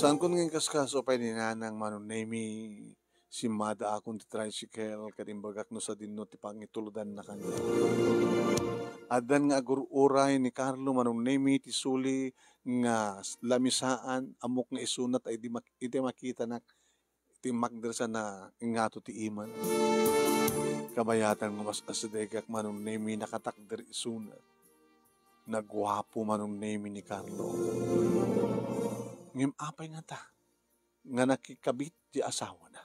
Saan kun nga inkaskaso pay ni Nanang Manong Nemi, simmada akon ti tricycle, ket imbagak no sadinno ti pangituludanna kaniak. Addan nga agur-uray ni Carlo Manong Nemi ti suli nga s-, lamisaan, ammok nga isuna ta idi mak-, iti makitanak, ti makdersana ngato ti iman. Kabayatan nga mas asidegak Manong Nemi nakatakder isuna. Naguapo Manong Nemi ni Carlo. Ngem apay ngata nga nakikabit ti asawana?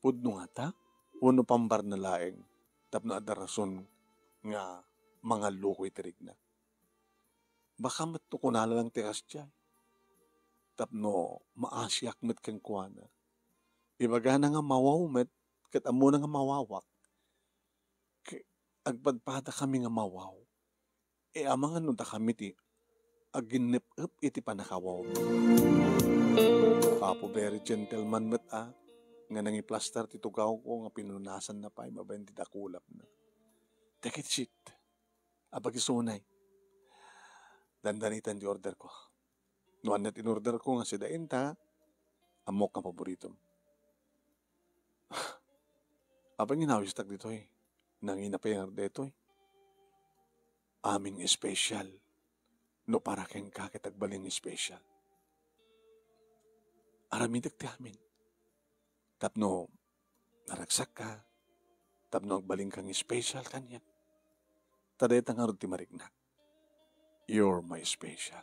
Pudno ngata wenno pambarna laeng tapno adda rason nga mangalluko iti rikna? Baka met no kunana lang ti kasdiay tapno maasiak met kenkuana. Ibagana nga mawaw met ket ammona nga mawawak. Ke-, agpadpadakami nga mawaw. E, amangan no dakami ti aginnep-ep iti pannakawaw. Apo, very gentleman met a, nga nangiplastar ti tugawko nga pinunasanna pay babaen ti dakulapna. Take it, shit. Apag isunay. Dandanitan ti order ko. No ania ti in-order ko nga sida inta, ammok nga paboritom. Apay nga inawistak ditoy? Nangina pay nga detoy. Amin nga special. No para kenka ket agbalin nga special. Aramidek ti amin. Tapno naragsakka, tapno agbalinka nga special kaniak. Ta dayta ngarud ti mariknak. You're my special.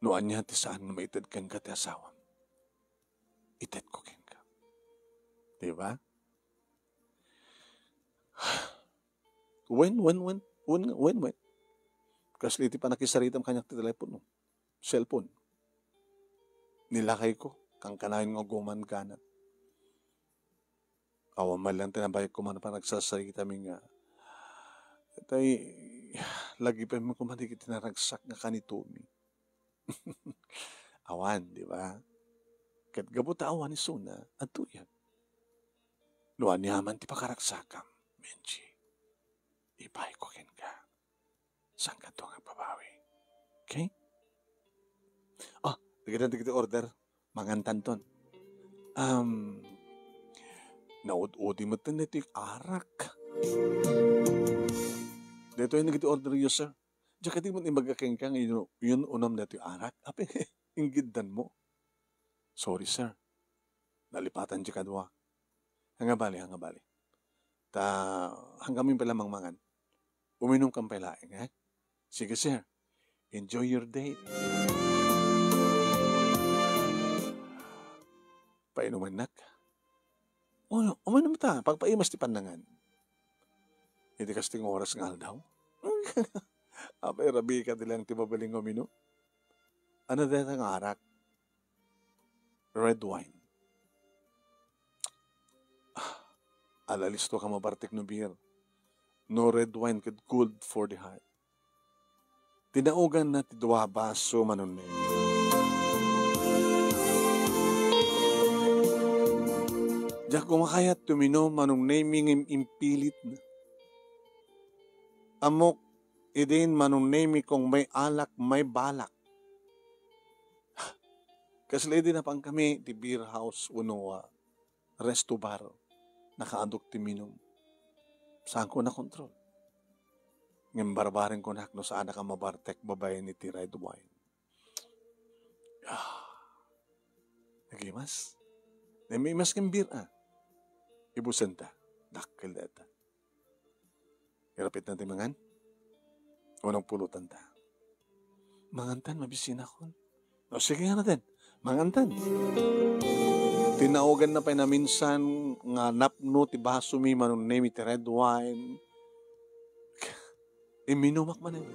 No ania ti saan nga maited kenka ti asawam, itedko kenka. Di ba? When, when, when, when, when, when? Kasla iti pannakisaritam kaniak ti telepono, cellphone. Nilakayko, kankanayon nga gumanganat. Awan man lang ti nabayag ko man a panagsasarita mi nga, tay, lagi pay man koma dagiti naragsak nga kanitomi. Awan, di ba? Ket gapu ta awan isuna, adtoyan. No aniaman ti pakaragsakam, Menchi, ipayko kenka. Sangkadto nga agbabawi. Okay? Ah, dagiti, dagiti order. Mangantanton. Um, naud-udi met daytoy arak. Daytoy dagiti order yo, sir. Diak kadi met ibaga kenka nga yun, yun unam daytoy arak. Apay, inggiddan mo. Sorry, sir. Nalipatan ti kadua. Ania bali, ania bali. Ta, ania kami pala mangmangan. Uminom kam pay laeng, eh? Sige, sir. Enjoy your date. Painumannak. O, uminom ta. Pagpaimas ti pannangan. Iti kasting oras nga aldaw. Apay, rabii kadi lang ti mabalin nga uminom. Ania dayta nga arak? Red wine. Ah, ala listo ka mabartek no beer. No red wine ket good for the heart. Tinaoganna ti dua a baso, Manong Neng. Diak koma kayat ti uminum, Manong Nemi, ngem impilitna. Ammok idin, Manong Nemi, kung may alak, may balak. Kasla idi napankami ti beer house wenno, ah, resto bar, nakaadok ti minum. Saanko nakontrol. Ngem barbareng kunak no saanak a mabartek babaen iti red wine. Ah. Nagimas. Naimas ken beer, ah. Ibusenta. Dakkel dayta. Irapitna ti mangan. Unang pulotanta. Mangantan, mabisinakon. O, sige nga natin. Mangantan. Tinaoganna pay naminsan nga napno ti basomi, Manong Nemi, ti red wine. Imminumak manen.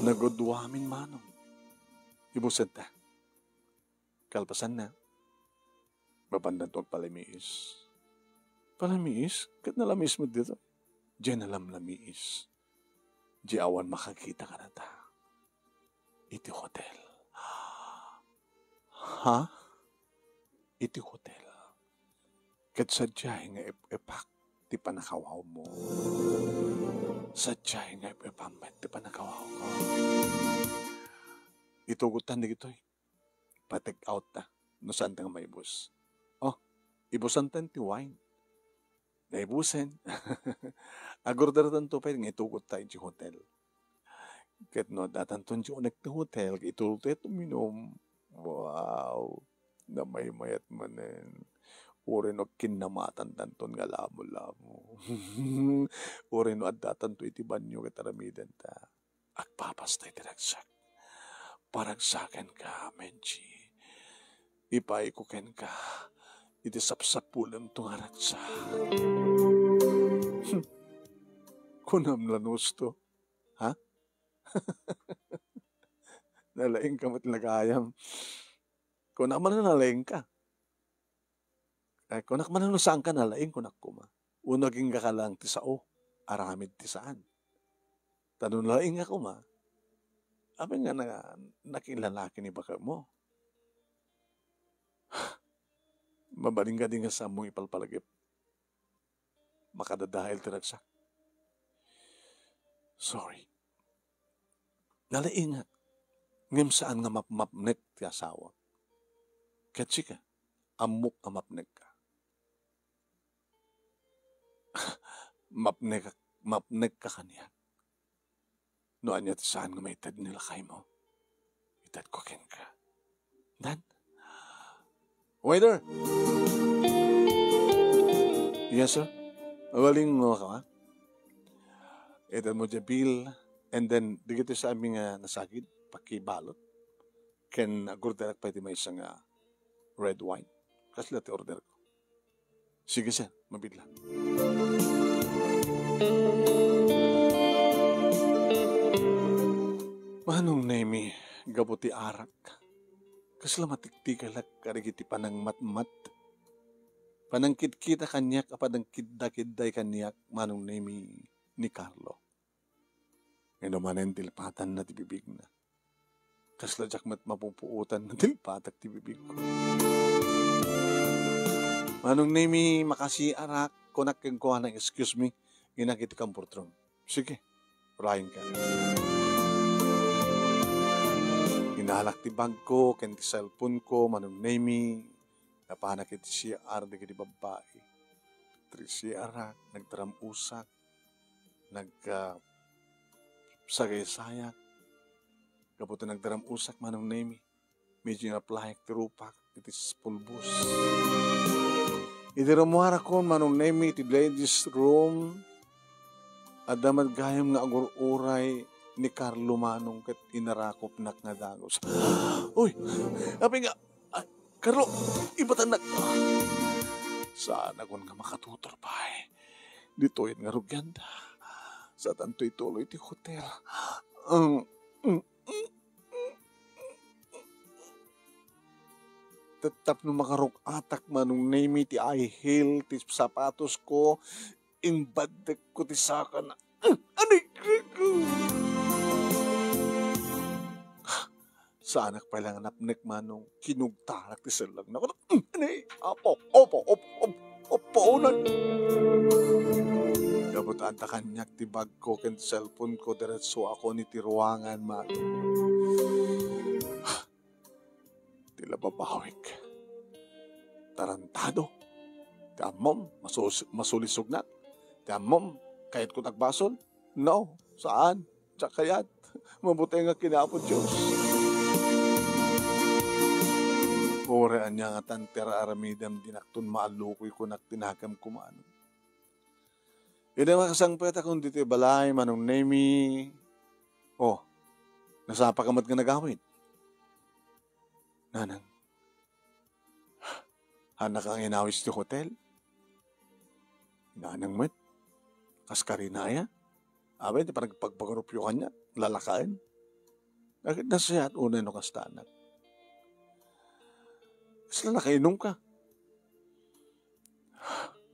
Nagudua amin, Manong. Ibusenta. Kalpasanna, mapandanto agpalamiis. Palamiis? Ket nalamiis met ditoy. Diay nalamlamiis. Diay awan makakita kadata. Iti hotel. Ha? Iti hotel. Ket sadiay nga ep-epak ti pannakawawmo. Sadiay nga ep-epam met ti pannakawawko. Itugottan dagitoy. Pa-take out ta no saan ta nga maibus. Oh, ibusantan ti wine. Naibusen. Agordertanto pay nga itugot ta iti hotel. Ket no addatanton ti unek ti hotel, ket ituloy tayo uminum. Wow! Namaymayat manen. Uray no kinnamatantanton nga lamo-lamo. Uray no addatanto iti banio ket aramidenta. Agpapasta iti ragsak. Paragsakenka, Menchi. Ipaayko kenka iti sapsapulemto nga ragsak. Kunam la, Nusto? Ha? Nalaingka met la gayam. Kunak man a nalaingka. Ay, kunak man a no saanka nalaing, kunak koma. Wenno agingga ka lang ti sao, aramid ti saan. Ta no nalaingka koma, apay nga na-, nakilalaki ni baketmo? Mabalin kadi nga saanmo ipalpalagip? Makadadael ti ragsak. Sorry. Nalaingak. Ngem saan nga mapmapnek ti asawak. Ket sika, ammok a mapnekka. Mapnek-, mapnekka kaniak. No ania ti saan nga maited ni lakaymo, itedko kenka. Dan? Waiter! Yes, sir? Mabalingo ka, ha? Itedmo diay bill, and then, dagitoy sa amin nga nasagid, pakibalot. Ken agorderak pay ti maysa nga red wine. Kasla ti order ko. Sige, sir. Mabitla. Manong Nemi, gapu ti arak, kasla matiktikalak kadagiti panangmatmat, panangkitkita kaniak a panangkiddakidday kaniak, Manong Nemi, ni Carlo. Ngem no manen dilpatanna ti bibigna. Kasla diak met mapupuotan nga dilpatak ti bibigko. Manong Nemi, makasiarak, kunak kenkuana, "Excuse me," innak iti comfort room. "Sige, ulayenka." Inalak ti bagko ken ti cellphone ko, Manong Nemi. Napanak iti C R dagiti babbai. Iti C R, nagtaram-usak. Nag-, ah, sagaysayak. Gapu ta nagdaram-usak, Manong Nemi. Medyo inaplayak ti rupak iti pulbos. Idi rummuarakon, Manong Nemi, iti ladies room, adda met gayam nga agur-uray ni Carlo Manong ket inarakopnak nga dagus. Uy! Apay nga, ah, Carlo, ibatannak! Saanakon nga makatuturbay. Ditoy nga rugianda. Saanto ituloy ti hotel. Ang, mm, mm. Tapno makaruk-atak, Manong Nemi, ti high heel, ti sapatos ko, imbaddek ko ti sakana. Anik ko! Saanak pay la nga napnek, Manong, kinugtanak ti sellengna. Kunak, "Mm, ani? Apo, opo, op-, op-, opo, unay." Gapu ta adda kaniak ti bagko ken cellphone ko, diretso ako iti ruangan, Manong. Ti lababawik. Tarantado. Ti ammom, masus-, masulisognak. Ti ammom, kayatko ti agbasol. No, saan. Diak kayat. Mabuteng nga ken Apo Dios. Uray ania ngatan ti ar-aramidem, dinakton maallukoy, kunak ti nagamko, Manong. Idi makasangpetak ditoy balay, Manong Nemi. Oh, nasapaka met nga nagawid. Nanang, haannak nga inawis ti hotel. Nanang met, kas karina aya? Abe, ti panagpagpagarupyo kaniak, lalakaen. Agid nasayaat unay no kasta, anak. Kasla nakainumka?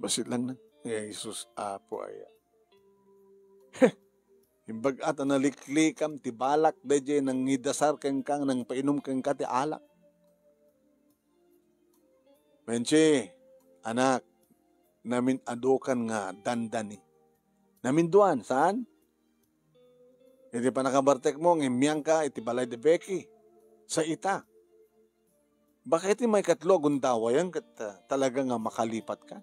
Bassit lang na. Eh, Jesus, Apo aya. Imbag-at a naliklikam ti balak daydiay nangidasar kenka, nangpainum kenka ti alak. Menchi, anak, namin-adukan nga dandani. Naminduan, saan? Iti pannakabartekmo, ngimmiangka iti balay da Becky. Sa ita. Baka iti maikatlo a gundawayem ket, ah, talaga nga makalipatka.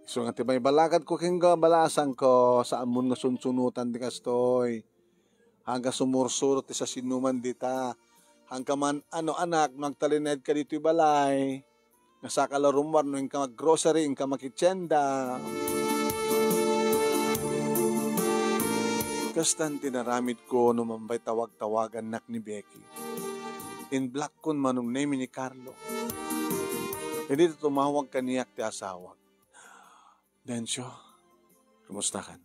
Isu nga ti maibalakadko kenka, balasangko, saanmon nga sunsunotan ti kastoy. Haanka sumursuro ti sasinoman dita. Haanka man, ano, anak, no agtalinaedka ditoy balay, nga saka la rummuar no inka mag-grocery, inka makitienda. Kastan ti naramidko no mambay tawag-tawagannak ni Becky. In-blockkon Manong Nemi ni Carlo. Idi tumawag kaniak ti asawak. Dencio, kumustakan?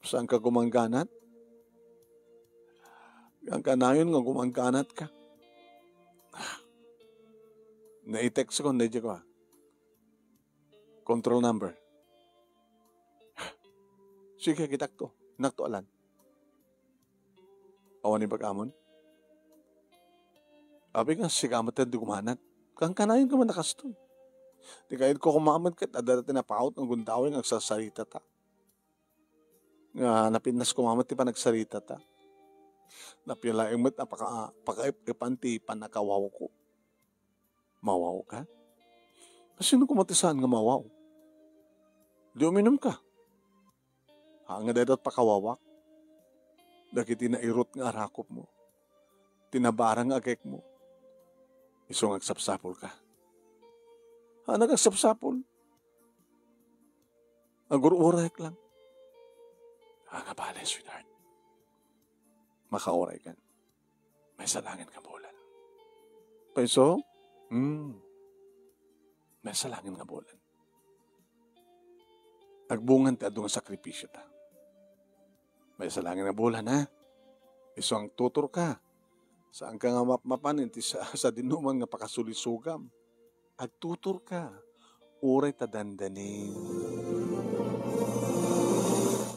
Saanka gumangganat? Kankanayon nga gumangganatka. Naitext ko, daydiay ko, ah. Control number. Sige, kitak to. Nakto alan. Awan ibagamon? Abi nga, sika met ti gumanat. Kankanayon ka man a kastoy. Ti kayatko koma met ket adda ti napaut nga gundaway nga agsarsarita ta. Nga napintas koma met ti panagsarita ta. Napia laeng met a paka-, pakaep-epan ti pannakawawko. Mawaw ka? Sino koma ti saan nga mawaw? Di uminum ka? Ha, nga dayta pakawawak? Dagiti nairut nga arakopmo, ti nabarang nga agekmo, isu nga agsapsapul ka. Ha, nagagsapsapul? Agur-urayek lang. Ah, nga bale, sweetheart. Makauray kan. Maysa laengen nga bulan. Paiso? Hmm. Maysa laengen nga bulan. Agbungan ti adu nga sakripisio ta. Maysa laengen nga bulan, ha? Isu nga agtuturka. Saanka nga mapmapan iti sa-, sadinoman nga pakasulisogam. Agtuturka. Uray ta dandanin.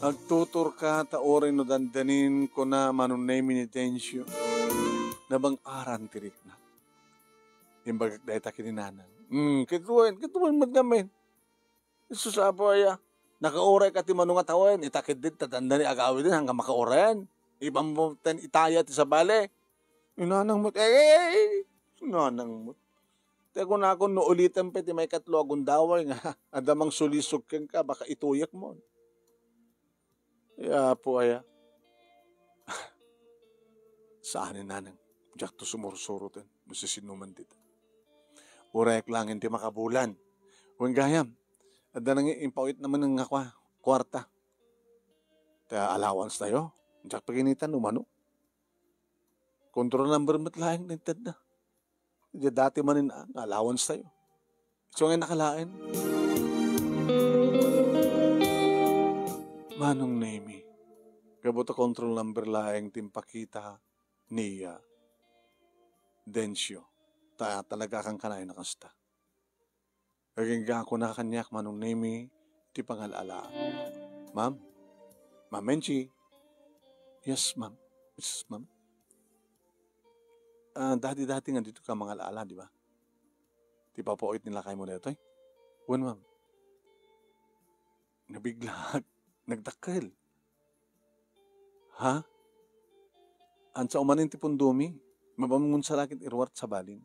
Agtuturka ta uray no dandanin, kuna Manong Nemi ni Dencio. Nabang-aran ti rikna. Imbagak dayta ken ni nanang. Hmm, ket wen, ket wen met ngamin. Jesus, Apo aya. Nakaurayka ti mano nga tawen, ita ketdi ta dandani agawiden, haanka makaurayan. Ipammuten itaya ti sabali. Inanang met, eh, eh, eh, inanang met. Ti kunakon, no ulitem pay ti maikatlo a gundaway nga adda mangsulisog kenka, baka ituyekmon. Ya, Apo aya. Saan ni nanang. Diakto sumursuroten no sisinoman dita. Urayek laengen ti makabulan. Wen gayam, adda nang impawit naman nga kua-, kuarta. Ta allowance tayo. Diak paginitan umano. Control number met laeng ti intedna. Diay dati manen nga allowance tayo. So nga nakalaen. Manong Nemi, gapu ta control number laeng ti impakita ni, ah, Dencio. Ta-, talaga kankanayon a kasta. Agingga kuna kaniak Manong Nemi ti pangal-alaam. Ma'am? Ma'am Menchi? Yes, ma'am. Yes, ma'am. Ah, dati-dati nga ditoy ka mangal-ala, di ba? Ti papaawit ni lakaymo daytoy? Wen, ma'am. Nabigla. Nagdakkel. Ha? Ania sa umanen ti pundomi? Mabangon sa langit iruar ti sabalin.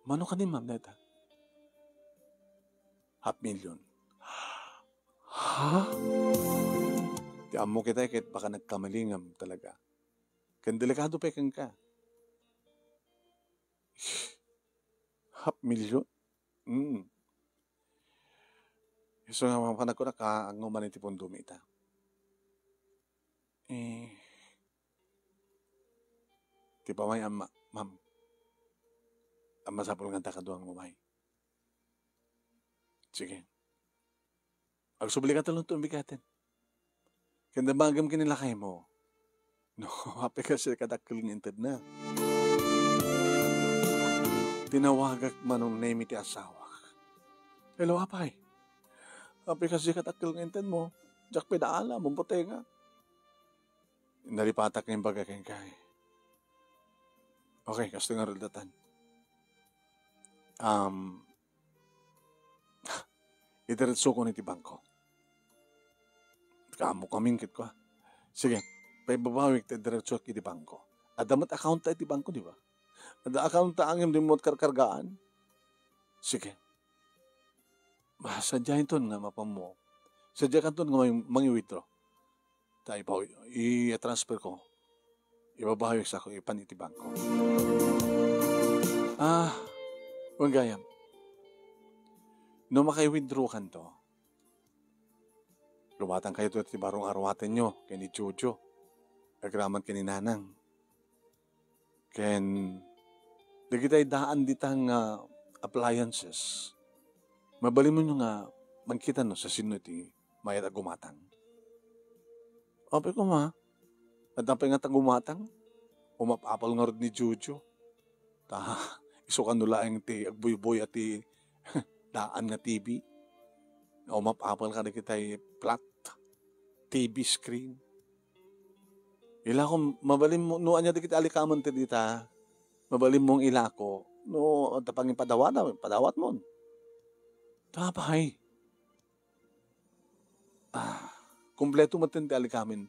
Mano kadi, ma'am, dayta? Half million. Ha? Ti ammok itay ket baka nagkamalingam talaga. Ken delikado pay kenka. Half million? Mm. Isu nga mapanagko na ka, nga umanen ti pundomi ita. Eh, ti pamay, amma, ma'am. Amma, sapul nga ta kadua nga umay. Sige. Agsubli ka talon to bigaten. Ken damagem ken ni lakaymo. No, apay ka siya kadakkel nga intedna. Tinawagak Manong Nemi ti asawak. Hello, apay. Apay ka siya kadakkel nga intedmo. Diak pay naala, mabutengak. Nalipatak nga imbaga kenka. Okay, kastoy nga rudatan. Um, idiretsokon iti bangko. Kaammo kamin ket kua. Sige, paibabawik ta idiretsoak iti bangko. Adda met account ta iti bangko, di ba? Adda account ta ngem dimmo karkargaan. Sige. Ah, sadiakanton nga mapammo. Sadiakanton nga mang-, mangi-withdraw. Ta ipaw-, i-transfer ko. Ibabawi sa ko, ipan iti bangko. Ah, wen gayam. No maka-withdraw kanto, lumatang kayo ti baro nga aruatenyo, ken ni Jojo. Agraman ken ni Nanang. Ken dagitay daan dita nga appliances, mabalinmo nga mangkita no sa sino ti mayat a gumatang. Apay koma, adda pay nga ta gumatang, umap-apal ngarud ni Jojo. Ta, isu kano laeng ti agbuybuy a ti daan nga T V. Umap-apal kadagitay flat T V screen. Ilako, mabalinmo, no ania dagiti alikamen ti dita, mabalinmo nga ilako, no adda pangipadawat, padawatmon. Tapay. Ah, kompleto met ti alikamen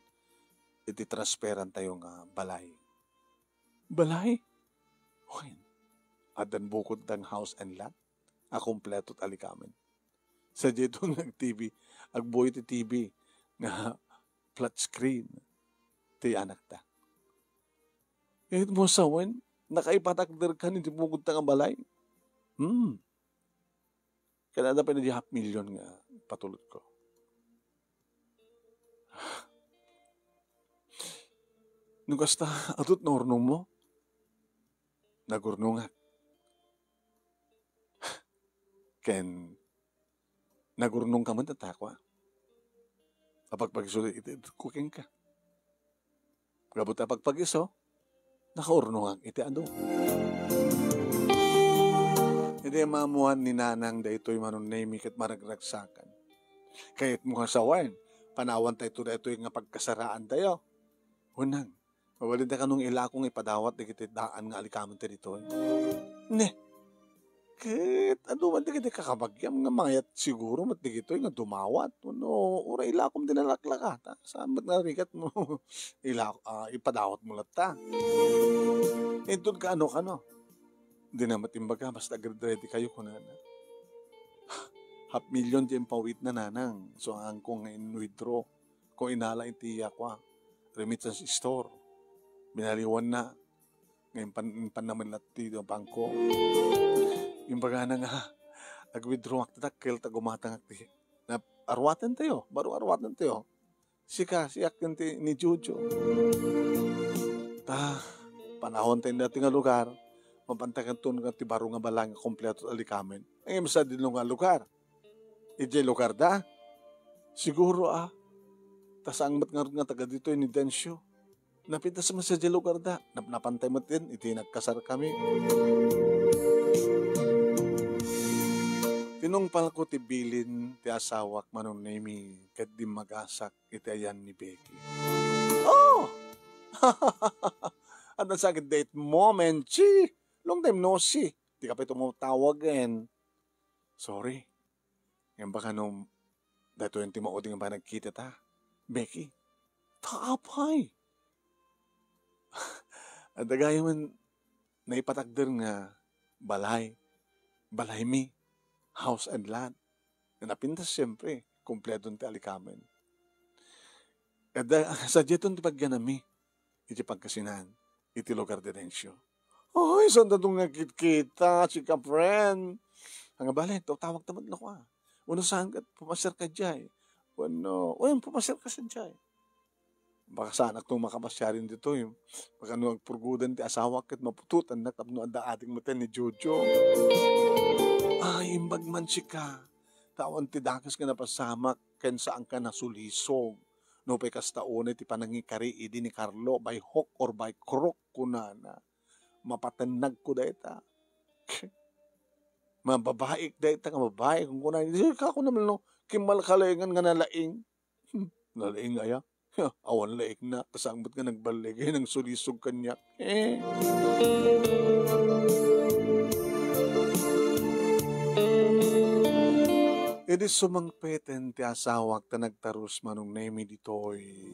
iti transferan tayo nga balay. Balay? Wen, addan bukod dang house and lot, a kompleto ti alikamen. Sadiay to nga ag-T V, agbuy ti T V nga flat screen ti anakta. Ket mo sawen, nakaipatakder kan iti bukod ta nga balay. Hmm. Ken adda pay di half million nga patulod ko. No kasta, adut naurnong mo? Nagurnongak. Ken nagurnong ka met, takua. Apagpagiso iti, iti, ko kenka. Gapu ta apagpagiso, nakaurnongak iti adu. Idi maammuan ni Nanang daytoy Manong Nemi ket maragragsakan. Kayatmo nga sawen, panawan tayo daytoy nga pagkasaraan tayo. Hunang, mabalin ta kano nga ilako nga ipadawat dagiti daan nga alikamen ta ditoy? Ne, ket adu man dagiti kakabagiam nga mayat siguro met dagitoy nga dumawat. Wenno, uray ilakom ti nalaklaka, ta saan met nga rigat mo ilak-, ah, ipadawat mo latta. Inton kaano-kano. Dina met imbaga, basta agready kayo, kunana. Half million ti impawitna, Nanang. So, angko nga in-withdraw ko inala iti, ah, kua, remittance store. Binaliwanna nga impan-, impanna met latta ti bangko. Imbagana nga, ag-withdraw ak ti dakkel ta gumatangak ti, na, aruaten tayo, baro aruaten tayo. Sika, siak ken ti ni Jojo. Ta, panawon ta inda ti nga lugar, mapantagan to nga ti baro nga balay nga kompleto ti alikamen. Ngem sa dino nga lugar? Idiay lugar da? Siguro, ah. Ta saan met ngarud nga taga ditoy ni Dencio. Napitas met sadiay lugar da. Napnapantay met din, iti nagkasar kami. Tinungpal ko ti bilin ti asawak Manong Nemi ket dimmagasak iti ayan ni Becky. Oh! Adda sa ket date mo, Menchi. Long time no see. Dika pay tumatawagen. Sorry. Ngem baka no daytoy ti maudi nga panagkitata, Becky. Ta apay. Adda gayamen naipatakder nga balay. Balaymi. House and lot. Nga napintas, siempre, kumpleton ti alikamen. Adda, sadiaton ti pagyanami iti pagkasinan, iti lugar ni Dencio. Oy, saan ta nga kitkita, chika friend? Nga bale, tawag ta met no, ah. Uno saan ket pumasiar ka diay? Wenno, uy, pumasiar ka sa diay. Baka saanak tong makapasiarin ditoy. Baka no agpurgodan ti asawak ket maputotannak tapno adda adik metten ni Jojo. Ay, imbag man sika. Ta awan ti dakes nga napasamak ken saanka nasulisog. Nupay kasta unay ti panangikari idi ni Carlo, by hook or by crook, kunana. Mapatennagko dayta. Mababaik dayta nga babai, kunkunana. Di ka kunana, no? Kimmalkalaingan nga nalaing. Hmm, nalaing aya? Awan laikna, ta saan met nga nagballigay, nangsulisog kaniak. Eh. Idi sumangpeten ti asawak ta nagtarus, Manong Nemi, ditoy.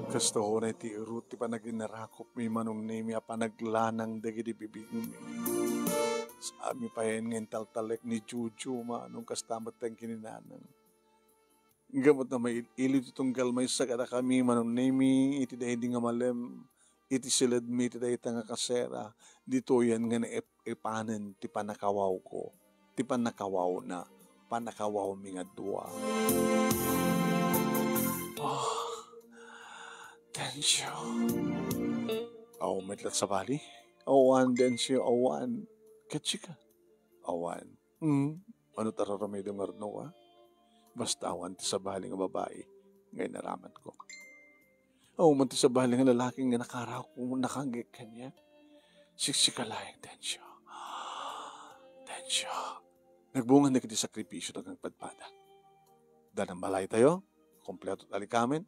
Kasta unay ti irut ti panaginnarakupmi, Manong Nemi, a panaglanang dagiti bibigmi. Saanmi payen nga intaltalek ni Jojo, Manong, kasta met ti kinunana. Gapu ta mail-iliw ti tunggal maysa kadakami, Manong Nemi, iti daydi nga malem, iti siledmi iti dayta nga kasera, ditoyen nga naep-epanen ti pannakawawko, ti pannakawawna, pannakawawmi nga dua. Oh, Dencio. Aw, met lat sabali? Awan, Dencio, awan. Ket sika? Awan. Hmm, ano ta raramidem ngarud, a? Basta awan ti sabali nga babai nga inaramatko. Awan man ti sabali nga lalaki nga nakarawko, nakangngeg kaniak. Siksika laeng, Dencio. Dencio. Nagbunga dagiti sakripisio ti agpadpada. Adda balay tayo, kompleto ti alikamen.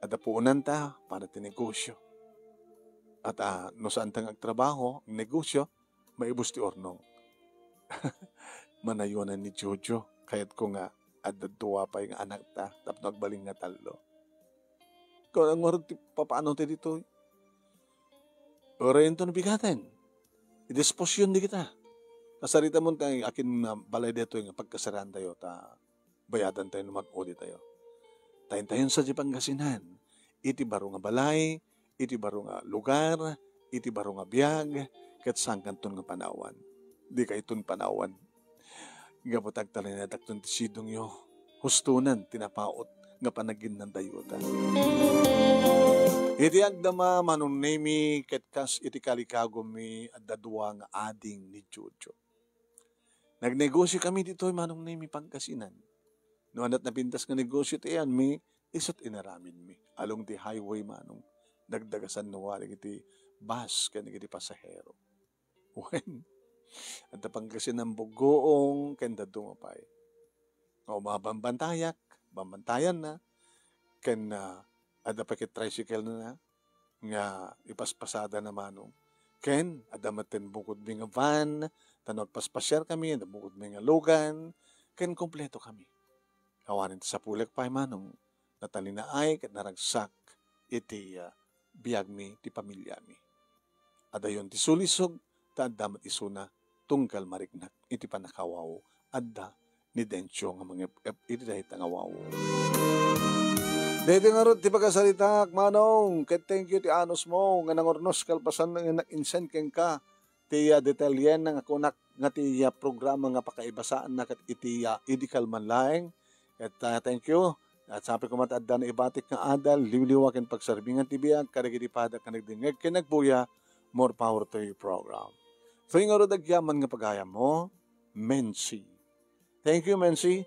Adda puonanta para ti negosio. At, ah, no saan ta nga agtrabaho, negosio, maibus ti urnong. Manayonan ni Jojo, kayatko nga adda dua pay nga anakta tapno agbalin nga tallo. Ikaw, ngarud ti papaano ti ditoy? Uray inton bigaten, idisposion di kita. Kasarita mo tayo, akin nga balay ditoy nga pagkasaraan tayo, ta bayadan tayo no mag-udi tayo. Tayon-tayon sa di Pangasinan, iti baro nga balay, iti baro nga lugar, iti baro nga biag, ket sangkanton nga panawan. Di kayton panawan. Gapu ta agtalinaedakton ti sidongyo, hustonan ti napaut nga panaginnandayota. Iti agdama, Manong Nemi, ket kas iti kalikagummi, adda dua nga ading ni Jojo. Nagnegosio kami ditoy, Manong Nemi, Pangasinan. No anat napintas nga negosio ti iyanmi, isut inaramidmi. Along ti highway, Manong. Dagdagasan no wari iti bus ken iti pasahero. Wen, adda Pangasinan buggoong ken dadduma pay. Nga umabambantayak, bambantayanna, ken, ah, adda pay ket tricycle na nga ipaspasada na, Manong. Ken adda metten bukodmi nga van, ta no agpaspasiar kami, adda bukodmi nga lugan, ken kompleto kami. Awanen ti sapulek pay, Manong, natalinaay ket naragsak iti, ah, biagmi ti pamiliami. Adayon ti sulisog, ta adda met isuna tunggal mariknak iti pannakawaw adda ni Dencio nga mangep-ep iti dayta nga waw. Daytoy ngarud ti pakasaritaak, Manong, ket thank you ti anusmo nga nangurnos kalpasan nga nag-insend kenka ti, ah, detalyen nga kunak nga ti, ah, programa nga pakaibasaanna ket iti, ah, idi kalman laeng. Ket, ah, thank you. At sapay koma ta adda naibatik nga adal, liwliwa ken pagserbingan ti biag kadagiti padak nga nagdengngeg ken nagbuya. More power to your program. Toy ngarud agyaman nga pagayammo, Mensi. Thank you, Mensi.